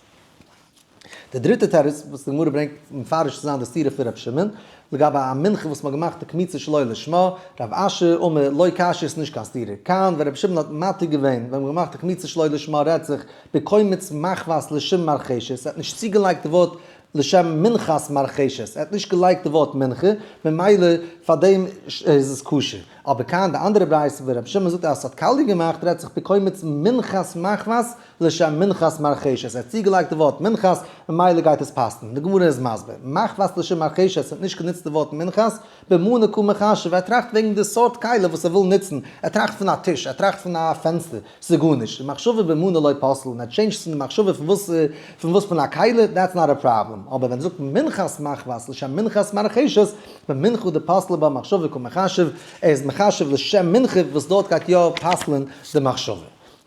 די דריטע תירוץ וואס די גמרא ברענגט מפרש צו זיין די סתירה פון ר' שמעון, לגבי א מנחה וואס מ'האט געמאכט די קמיצה שלא לשמה, רב אשי אמר לא קשיא איז נישט קיין סתירה, כאן ווען ר' שמעון האט מתיר געווען ווען מ'האט געמאכט די קמיצה שלא לשמה רעדט זיך בקומץ מחבת לשם מרחשת, ער האט נישט צוגעלייגט די ווארט לשם מנחת מרחשת, ער האט נישט געלייגט די ווארט מנחה, ממילא פאר דעם איז עס כשר. אבער כאן די אנדערע ברייתא וואו ר' שמעון זאגט אז עס האט קאליע געמאכט רעדט זיך בקומץ מנחת מחבת לשם מנחת מרחשת, ער האט צוגעלייגט די ווארט מנחת, ממילא גייט עס פאסן. די גמרא איז מסביר, מחבת לשם מרחשת האט נישט גענוצט די ווארט מנחת, במנה קא מחשב, ער טראכט וועגן די סארט כלי וואס ער וויל נוצן, ער טראכט פון א טיש, ער טראכט פון א פענסטער, ס'איז גארנישט, די מחשבה במנה לא פסלה, און ער change ט פון די מחשבה פון וואס פון וואס פון א כלי, that's not a problem, אבער ווען ער זאגט מנחת מחבת לשם מנחת מרחשת, במנחה דפסלה בה מחשבה קא מחשב, ער איז מחשב לשם מנחה וואס דארט גייט יא פסל'ן די מחשבה.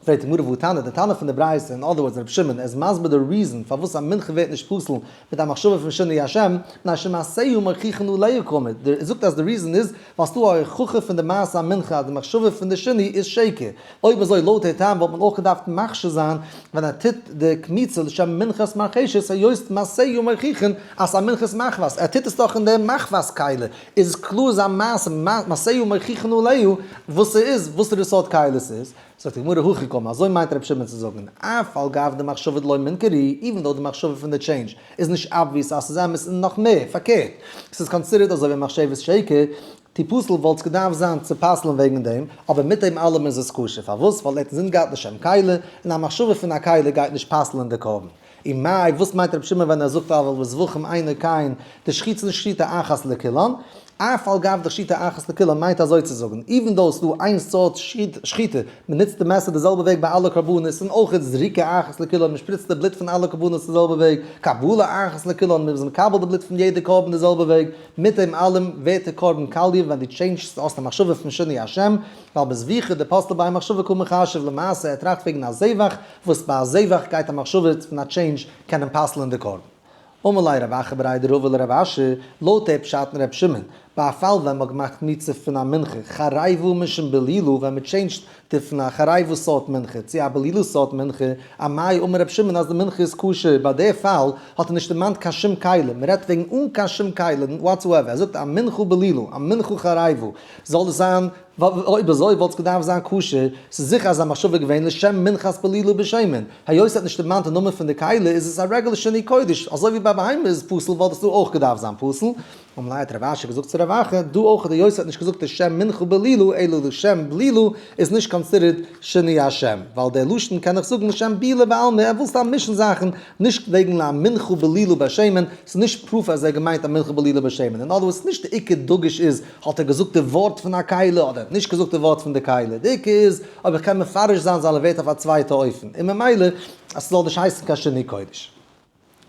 פרעגט די גמרא והא תנא, די תנא פון די ברייתא, in other words רבי שמעון, ער איז מסביר די reason פארוואס א מנחה ווערט נישט פסול מיט א מחשבה פון שינוי השם, מפני שמעשיה מוכיחין עליה קאמר, ער זאגט אז די reason איז ווייל ס'דא א הוכחה פון די מעשה המנחה אז די מחשבה פון די שינוי איז שקר, אויב אזוי לויט די טעם וואלט מען אויך געדארפט מכשיר זיין ווען ער טוט די קמיצה לשם מנחת מרחשת היות מעשיה מוכיחין אז ס'איז א מנחת מחבת, ער טוט עס דאך אין די מחבת כלי, איז קלאר זיין מעשה, מעשיה מוכיחין עליה, וואס ס'איז, וואסערע סארט כלי ס'איז. זאגט די גמרא הכי קאמר, אזוי מיינט רבי שמעון צו זאגן, אף על גב דמחשבה דלא מינכרא, even though די מחשבה פון די change איז נישט obvious אז ס'איז אמת און נאך מער, פארקערט, ס'איז considered אזוי ווי מחשבת שקר, תיפסל וואלט עס געדארפט זיין צו פסל'ן וועגן דעם, אבער מיט דעם אלעם איז עס כשר, פארוואס? ווייל ער האט אינזין געהאט לשם כלי, און א מחשבה פון א כלי גייט נישט פסל'ן די קרבן. ומאי, וואס מיינט רבי שמעון ווען ער זאגט אבל בזבחים אינו כן, דשחיטה שחיטה אחת לכולן? אף על גב דשחיטה אחת לכולן מיינט אזוי צו זאגן, even though ס'דא איין סארט שחיטה, מ'נוצט די מעסער די זעלבע וועג ביי אלע קרבנות, און אויך איז זריקה אחת לכולן, מ'שפריצט די בלוט פון אלע קרבנות די זעלבע וועג, קבלה אחת לכולן, מ'איז מקבל די בלוט פון יעדע קרבן די זעלבע וועג, מיט דעם אלעם ווערט די קרבן קאליע ווען דו change סט האסט א מחשבה פון שינוי השם, ווייל בזביחה דפסלה ביה מחשבה קא מחשב למעשה ער טראכט וועגן א זבח, וואס ביי א זבח גייט א מחשבה פון א change קענען פסל'ען די קרבן. אמר ליה רב אחא בריה דרבא לרב אשי, לויט די פשט אין ר' שמעון, ביי א פאל ווען מ'האט געמאכט קמיצה פון א מנחה חריבה משום בלילה ווען מ'טשעינדזשט די פון א חריבה סארט מנחה צו א בלילה סארט מנחה, אמאי אמר רבי שמעון אז די מנחה איז כשר, ביי די פאל האט ער נישט דערמאנט קיין שום כלי, מ'רעדט וועגן אן קיין שום כלי whatsoever, ער זאגט א מנחה בלילה, א מנחה חריבה, זאל עס זיין, אויב אזוי וואלט עס געדארפט זיין כשר, ס'איז זיכער אז א מחשבה געווען לשם מנחת בלילה בשמן, היות ער האט נישט דערמאנט די נאמען פון די כלי איז עס א רעגולער שינוי קודש, אזוי ווי ביי בהמה איז פסול וואלט עס דא אויך געדארפט זיין פסול, אמר ליה האט רב אשי געזאגט צו רב אחא, דא אויך היות ער האט נישט געזאגט לשם מנחה בלילה אלא לשם בלילה איז נישט considered שינוי השם, ווייל דער לשון קען איך זאגן לשם בילה בעלמא, ער וויל סתם מישן זאכן, נישט וועגן א מנחה בלילה בשמן, ס'איז נישט proof אז ער האט געמיינט א מנחה בלילה בשמן, אין other words נישט די עיקר דגוש איז האט ער געזאגט די ווארט פון א כלי אדער האט נישט געזאגט די ווארט פון די כלי, די עיקר איז אויב איך קען מפרש זיין זיינע ווערטער אויף א צווייטע אופן, און ממילא אז ס'זאל נישט הייסן קיין שינוי קודש.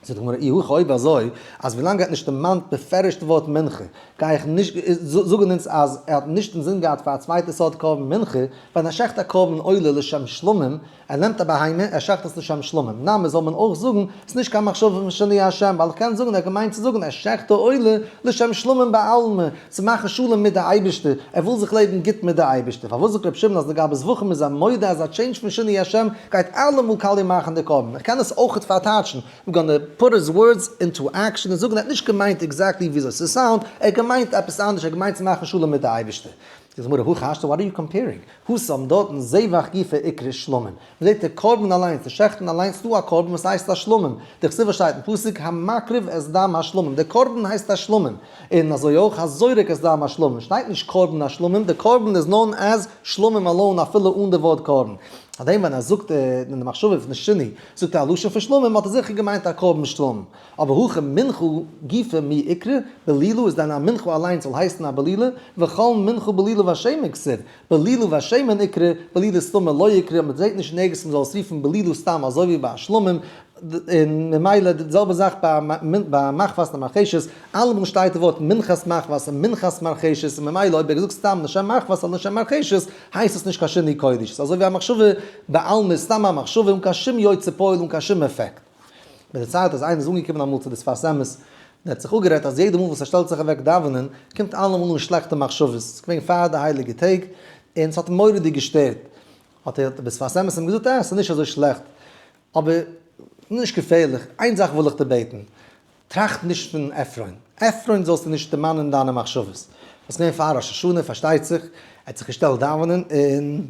זאגט די גמרא אי הכי אויב אזוי אז ווילאנג ער האט נישט דערמאנט בפירוש די ווארט מנחה גיי איך נישט זאגן אונז אז ער האט נישט אינזין געהאט פאר א צווייטע סארט קרבן מנחה, ווען ער שעכט א קרבן עולה לשם שלמים, ער נעמט א בהמה ער שעכט עס לשם שלמים, נמי זאל מען אויך זאגן ס'איז נישט קיין מחשבה פון שינוי השם ווייל איך קען זאגן ער האט געמיינט צו זאגן ער שעכט די עולה לשם שלמים בעלמא, צו מאכן שלום מיט די אייבערשטער, ער וויל זיך לעבן גוט מיט די אייבערשטער, פארוואס זאגט רבי שמעון אז לגבי זבחים איז ער מודה אז א change פון שינוי השם גייט אלעמאל קאליע מאכן די קרבן, איך קען עס אויכעט פארטייטשן, I'm gonna put his words into action און זאגן ער האט נישט געמיינט exactly וויאזוי ס' sound, ער האט געמיינט עפעס אנדערש, ער האט געמיינט צו מאכן שלום מיט די אייבערשטער. זאגט די גמרא, הכא השתא what are you comparing? התם דארטן זבח גופא איקרי שלמים, מ'זעט די קרבן אליינס, די שעכטן אליינס איז דא א קרבן וואס הייסט א שלמים, דכתיב שטייט אין פסוק המקריב את דם השלמים, די קרבן הייסט א שלמים, און אזוי אויך הזורק את דם השלמים, שטייט נישט קרבן השלמים, די קרבן איז known as שלמים alone אפילו אן די ווארט קרבן. פארדעם ווען ער זאגט אין די מחשבה פון שינוי זאגט ער א לשון פון שלמים האט ער זיכער געמיינט א קרבן שלמים. אבער הכא מנחה גופא מי איקרי, בלילה איז דען א מנחה אליינס זאל הייסן א בלילה, וכל מנחה בלילה ושמן כתיב, בלילה ושמן איקרי, בלילה סתמא לא איקרי, מען זעט נישט נערגעץ מען זאל עס רופן בלילה סתם אזוי ווי ביי א שלמים, און ממילא די זעלבע זאך ביי מחבת און מרחשת, אלעמאל שטייט די ווארט מנחת מחבת און מנחת מרחשת, און ממילא אויב ער האט געזאגט סתם לשם מחבת אדער לשם מרחשת, הייסט עס נישט קיין שינוי קודש, ס'איז אזוי ווי א מחשבה בעלמא, סתם א מחשבה אן קיין שום יוצא פועל אן קיין שום עפעקט. מען דערציילט אז איינער איז אנגעקומען אמאל צו די שפת אמת, און ער האט זיך אפגערעדט אז יעדע מאל וואס ער שטעלט זיך אוועק דאווענען, קומט אלעמאל אן שלעכטע מחשבות, ס'איז געווען פאר די הייליגע טעג, און ס'האט אים מורא'דיג געשטערט. האט דער שפת אמת אים געזאגט, אה, ס'איז נישט אזוי שלעכט, אבער נישט געפערליך, איין זאך וויל איך דיר בעטן, טראכט נישט פון עפרון, עפרון זאלסטו נישט דערמאנען אין דיינע מחשבות. ס'איז געווען פאר ראש השנה, פארשטייט זיך, ער האט זיך געשטעלט דאווענען, און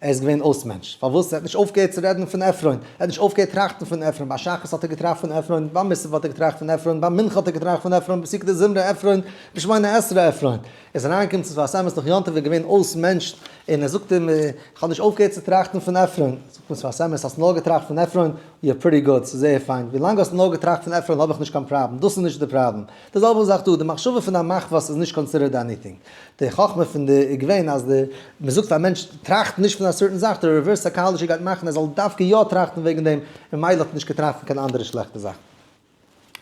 ער איז געווען אויס מענטש. פארוואס? ער האט נישט אויפגעהערט צו רעדן פון עפרון, ער האט נישט אויפגעהערט טראכטן פון עפרון, ביי שחרית האט ער געטראכט פון עפרון, ביי מוסף האט ער געטראכט פון עפרון, ביי מנחה האט ער געטראכט פון עפרון, בפסוקי דזמרה עפרון, בשמונה עשרה עפרון. ער איז אריינגעקומען צום שפת אמת נאך יום טוב, ער איז געווען אויס מענטש, און ער זאגט אים, איך האב נישט אויפגעהערט צו טראכטן פון עפרון. זאגט אים שפת אמת, האסט נאר געטראכט פון עפרון? You're pretty good, ס'איז זייער פיין, ווילאנג האסט נאר געטראכט פון עפרון האב איך נישט קיין פראבלעם, דאס איז נישט די פראבלעם. די זעלבע זאך דא, די מחשבה פון א מחבת איז נישט considered anything. די חכמה פון די איז געווען אז די, מען זאגט פאר א מענטש טראכט נישט פון א certain זאך, די reverse psychology גייט מאכן ער זאל דווקא יא טראכטן וועגן דעם, ממילא האט ער נישט געטראכט פון קיין אנדערע שלעכטע זאכן.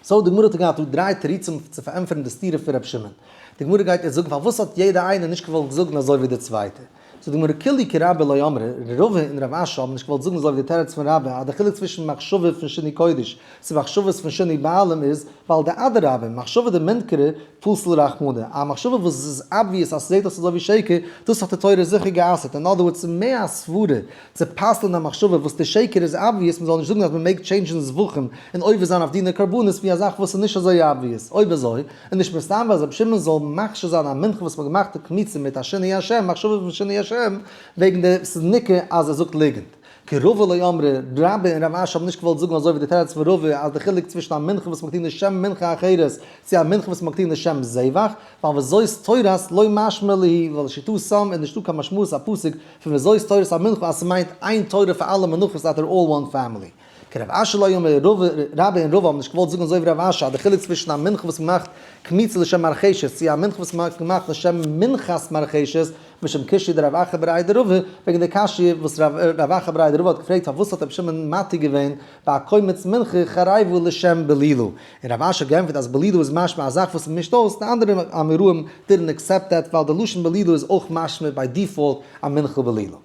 So די גמרא האט געהאט דא דריי תירוצים צו פארענטפערן די סתירה פון ר' שמעון. די גמרא גייט יעצט זאגן פארוואס האט יעדער איינער נישט געוואלט זאגן אזוי ווי די צווייטע. זאגט די גמרא כולהו כרבה לא אמרי, רבא און רב אשי האבן נישט געוואלט זאגן אזוי ווי די תירוץ פון רבה אז די חילוק צווישן מחשבה פון שינוי קודש צו מחשבות פון שינוי בעלים איז ווייל דאדרבה מחשבה דמינכרא פסל רחמנא, א מחשבה וואס איז obvious אז ס'זעט אויס אזוי ווי שקר, דאס האט די תורה זיכער גע'אסר'ט, אין other words ס'איז מער א סברה צו פסל'ן א מחשבה וואס די שקר איז obvious מ'זאל נישט זאגן אז מ'מעג טשעינדזשן זבחים און עובר זיין אויף דיני קרבנות ווי א זאך וואס איז נישט אזוי obvious, אויב אזוי איז נישט מסתבר אז רבי שמעון זאל מכשיר זיין א מנחה וואס מ'האט געמאכט די קמיצה מיט א שינוי השם, מחשבה פון שינוי השם, וועגן די ס'איז ניכר אז ער זאגט ליגנט. כרבא לא אמרי, רבה און רב אשי האבן נישט געוואלט זאגן אזוי ווי די תירוץ פון רבא אז די חילוק צווישן א מנחה וואס מ'האט געטון לשם מנחה אחרת צו א מנחה וואס מ'האט געטון לשם זבח, ווייל וזאת תורת לא משמע להו, ווייל לשיטתם איז נישטא קיין משמעות א פסוק פון וזאת תורת המנחה אז ס'מיינט איין תורה פאר אלע מנחות that they're all one family. כרב אשי לא אמרי, רבה און רבא האבן נישט געוואלט זאגן אזוי ווי רב אשי אז די חילוק צווישן א מנחה וואס מ'מאכט קמיצה לשם מרחשת צו א מנחה וואס מ'האט געמאכט לשם מנחת מרחשת משום קושיא דרב אחא בריה דרבא, וועגן די קשיא וואס רב אחא בריה דרבא האט געפרעגט פארוואס האט רבי שמעון מתיר געווען ביי א קומץ מנחה חריבה לשם בלילה, און רב אשי האט געענטפערט אז בלילה איז משמע א זאך וואס מ'מישט אויס, די אנדערע אמוראים didn't accept that ווייל די לשון בלילה איז אויך משמע by default א מנחה בלילה.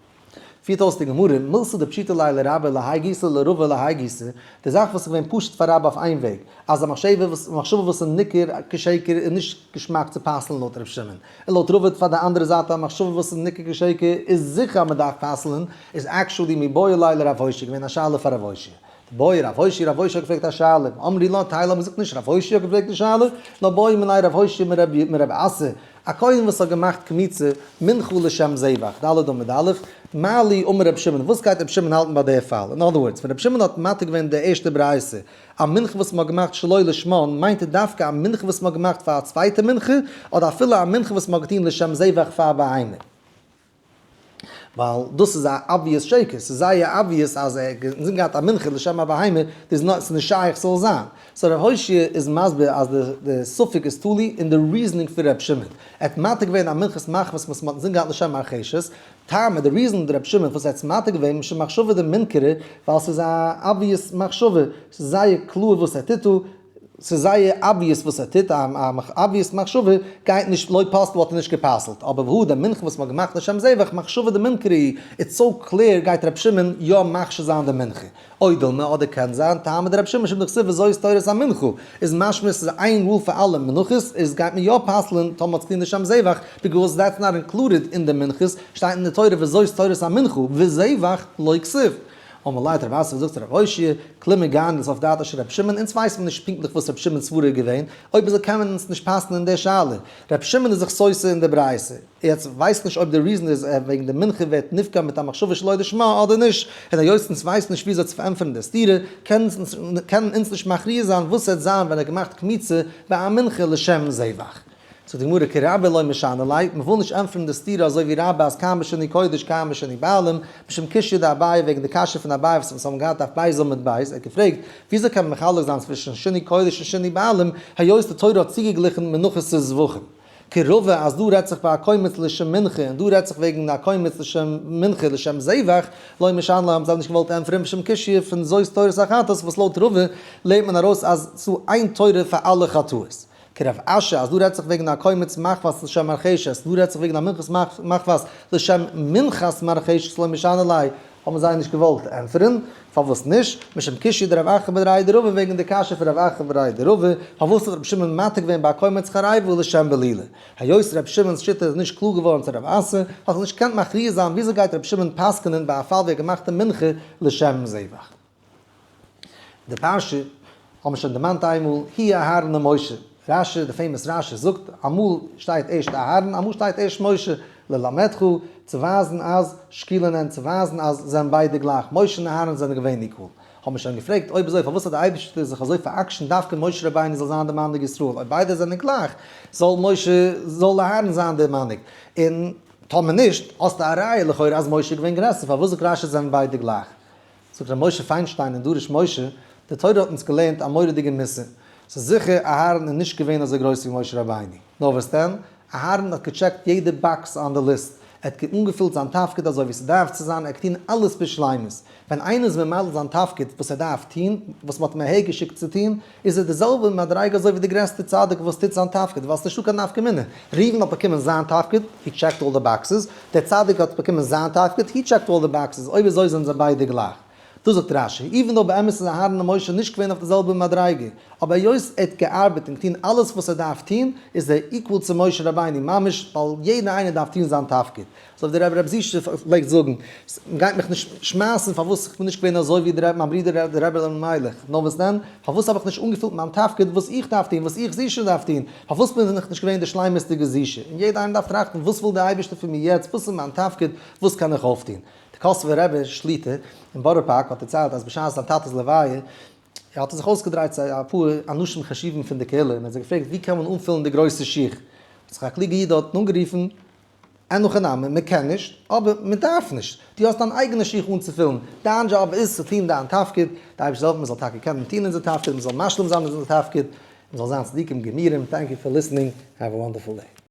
פירט אויס די גמרא, מילתא דפשיטא ליה לרבה להאי גיסא לרבא להאי גיסא, די זאך וואס איז געווען פשוט פאר רבה אויף איין וועג, אז א מחשבה וואס מחשבה וואס איז ניכר כשקר איז נישט געשמאק צו פסל'ן לויט ר' שמעון, און לויט רבא פאר די אנדערע זייט א מחשבה וואס איז ניכר כשקר איז זיכער אז מען דארף פסל'ן, איז actually מיבעי ליה לרב הושעיא געווען א שאלה פאר רב הושעיא. בעי רב הושעיא, רב הושעיא האט געפרעגט א שאלה, אמרי לה, טייל האבן געזאגט נישט רב הושעיא האט געפרעגט די שאלה, נאר בעא מיניה רב הושעיא מרב אסי, א כהן וואס האט געמאכט קמיצה מנחה לשם זבח, ד' עמוד א', מה לי אמר רבי שמעון, וואס גייט רבי שמעון האלטן ביי די פאל? אין other words, ווען רבי שמעון האט מתיר געווען די ערשטע ברייתא, א מנחה וואס מ'האט געמאכט שלא לשמן, מיינט ער דווקא א מנחה וואס מ'האט געמאכט פאר א צווייטע מנחה, אדער אפילו א מנחה וואס מ'האט געטון לשם זבח פאר א בהמה? ווייל דאס איז א obvious שקר, ס'איז זייער obvious אז ער האט אינזין געהאט א מנחה לשם א בהמה, דאס איז ס'איז נישט שייך ס'זאל זיין. so ר' הושעיא איז מסביר אז די ספק איז תלוי אין די reasoning פון ר' שמעון. ער האט מתיר געווען א מנחת מחבת וואס מ'האט אינזין געהאט לשם מרחשת, טעמא, די reason ר' שמעון וואס ער האט עס מתיר געווען משום מחשבה דמינכרא, ווייל ס'איז א obvious מחשבה, ס'איז זייער קלאר וואס ער טוט דא, ס'איז זייער obvious וואס ער טוט, א obvious מחשבה גייט נישט, לא פסל וואלט ער נישט גע'פסל'ט, אבער והא די מנחה וואס מ'האט געמאכט לשם זבח מחשבה דמינכרא it's so clear גייט ר' שמעון יא מכשיר זיין די מנחה. או דילמא אדער קען זיין טעמא דר' שמעון משום דכתיב וזאת תורת המנחה איז משמע ס'איז איין rule פאר אלע מנחות איז גייט מען יא פסל'ן טאמער מ'האט עס געטון לשם זבח because that's not included אין די מנחות שטייט אין די תורה וזאת תורת המנחה וזבח לא כתיב. אמר ליה רב אסי זאגט רב הושעיא, כלום הגענו לסוף דעתו של רבי שמעון, אונז ווייסן מיר נישט פונקטליך וואס רבי שמעון'ס סברה איז געווען, אויב אזוי קען מען אונז נישט פסק'נען אין די שאלה. רבי שמעון איז זיך סותר אין די ברייתא. יעצט ווייס נישט אויב די reason איז וועגן די מנחה ווערט נפגע מיט א מחשבה שלא לשמה אדער נישט, און היות אונז ווייסן נישט וויאזוי צו פארענטפערן די סתירה, קענען אונז נישט מכריע זיין וואס וועט זיין ווען ער האט געמאכט קמיצה ביי א מנחה לשם זבח. זאגט די גמרא כרבה לא משני ליה, מען וויל נישט ענטפערן די סתירה אזוי ווי רבה אז כאן בשינוי קודש כאן בשינוי בעלים, משום קושיא דאביי וועגן די קשיא פון אביי וואס אונז האבן געהאט דף ב' עמוד ב', ער האט געפרעגט וויאזוי קען מען מחלק זיין צווישן שינוי קודש און שינוי בעלים היות די תורה האט צוגעגליכן מנחות צו זבחים. כרבא אז דא רעדט זיך ביי א קומץ לשם מנחה און דא רעדט זיך וועגן א קומץ לשם מנחה לשם זבח, לא משני ליה האבן זיי נישט געוואלט ענטפערן משום קושיא פון זאת תורת החטאת וואס לויט רבא לערנט מען ארויס אז ס'דא איין תורה פאר אלע חטאות. כרב אשי אז דא רעדט זיך וועגן א קומץ מחבת לשם מרחשת, דא רעדט זיך וועגן א מנחת מחבת לשם מנחת מרחשת לא משנה ליה, האבן זיי נישט געוואלט ענטפערן, פארוואס נישט? משום קושיא דרב אחא בריה דרבא וועגן די קשיא פון רב אחא בריה דרבא, פארוואס האט רבי שמעון מתיר געווען ביי א קומץ חריבה לשם בלילה? היות רבי שמעון'ס שיטה איז נישט קלאר געווארן צו רב אסי, האט ער נישט געקענט מכריע זיין וויאזוי גייט רבי שמעון פסק'נען ביי א פאל ווי ער האט געמאכט די מנחה לשם זבח. די פרשה האבן מיר שוין דערמאנט איינמאל, הי' אהרן ומשה, רשי, די famous רשי זאגט, אמאל שטייט ערשט אהרן, אמאל שטייט ערשט משה, ללמדך, צו ווייזן אז, שקולין הן, צו ווייזן אז זענען ביידע גלייך, משה און אהרן זענען געווען equal. האבן מיר שוין געפרעגט, אויב אזוי פארוואס האט די אייבערשטער זיך אזוי פאר'עקשנ'ט דווקא משה רבינו זאל זיין דער מנהיג ישראל, אויב ביידע זענען גלייך, זאל משה, זאל אהרן זיין דער מנהיג, און טאמער נישט, האסטו א ראיה לכאורה אז משה איז געווען גרעסער, פארוואס זאגט רשי זענען ביידע גלייך? זאגט ר' משה פיינשטיין אין דרש משה, די תורה האט אונז געלערנט א מורא'דיגע מוסר, ס'איז זיכער אהרן איז נישט געווען אזוי גרויס ווי משה רבינו, נאר וואס דען, אהרן האט געטשעקט יעדע box on די ליסט, ער האט אנגעפילט זיין תפקיד אזוי ווי ס'דארף צו זיין, ער האט געטון אלעס בשלימות, ווען איינער איז ממלא זיין תפקיד וואס ער דארף טון, וואס מ'האט אים אהער געשיקט צו טון, איז ער די זעלבע מדריגה אזוי ווי די גרעסטע צדיק וואס טוט זיין תפקיד, ווייל ס'נישטא קיין נפקא מינה, ראובן האט באקומען זיין תפקיד, he checked all the boxes, דער צדיק האט באקומען זיין תפקיד, he checked all the boxes, אויב אזוי זענען זיי ביידע גלייך. דאס זאגט רשי, even though באמת איז אהרן און משה נישט געווען אויף די זעלבע מדריגה, אבער היות ער האט געארבעט און געטון אלעס וואס ער דארף טון, איז ער equal צו משה רבינו ממש, ווייל יעדער איינער דארף טון זיין תפקיד. אזוי ווי דער רבי רבי זישע פלעגט זאגן, מ'גייט מיך נישט שמייסן פארוואס איך בין נישט געווען אזוי ווי מיין ברודער דער רבי אלימלך, נאר וואס דען, פארוואס האב איך נישט אנגעפילט מיין תפקיד וואס איך דארף טון, וואס איך זישע דארף טון, פארוואס בין איך נישט געווען דער שלימות'דיגער זישע, און יעדער איינער דארף טראכטן וואס וויל דער אייבערשטער פון מיר יעצט, וואס איז מיין תפקיד, וואס קען איך אויפטון. דער קאסובער רבי שליט"א אין בארא פארק האט דערציילט אז בשעת זיין טאטע'ס לוויה האט ער זיך אויסגעדרייט צו אפאר אנשים חשובים פון די קהילה און האט זיי געפרעגט ווי קען מען אנפילן די גרויסע שיך, האט זיך א קלוגע איד דארטן אנגערופן, אין הכי נמי, מען קען נישט, אבער מען דארף נישט. דו האסט דיין אייגענע שיך אנצופילן, דיין דזשאב איז צו טון דיין תפקיד, די אייבערשטער זאל העלפן מען זאל טאקע קענען טון אונזער תפקיד, מען זאל משלים זיין אונזער תפקיד, מען זאל זיין צדיקים גמורים, thank you for listening, have a wonderful day.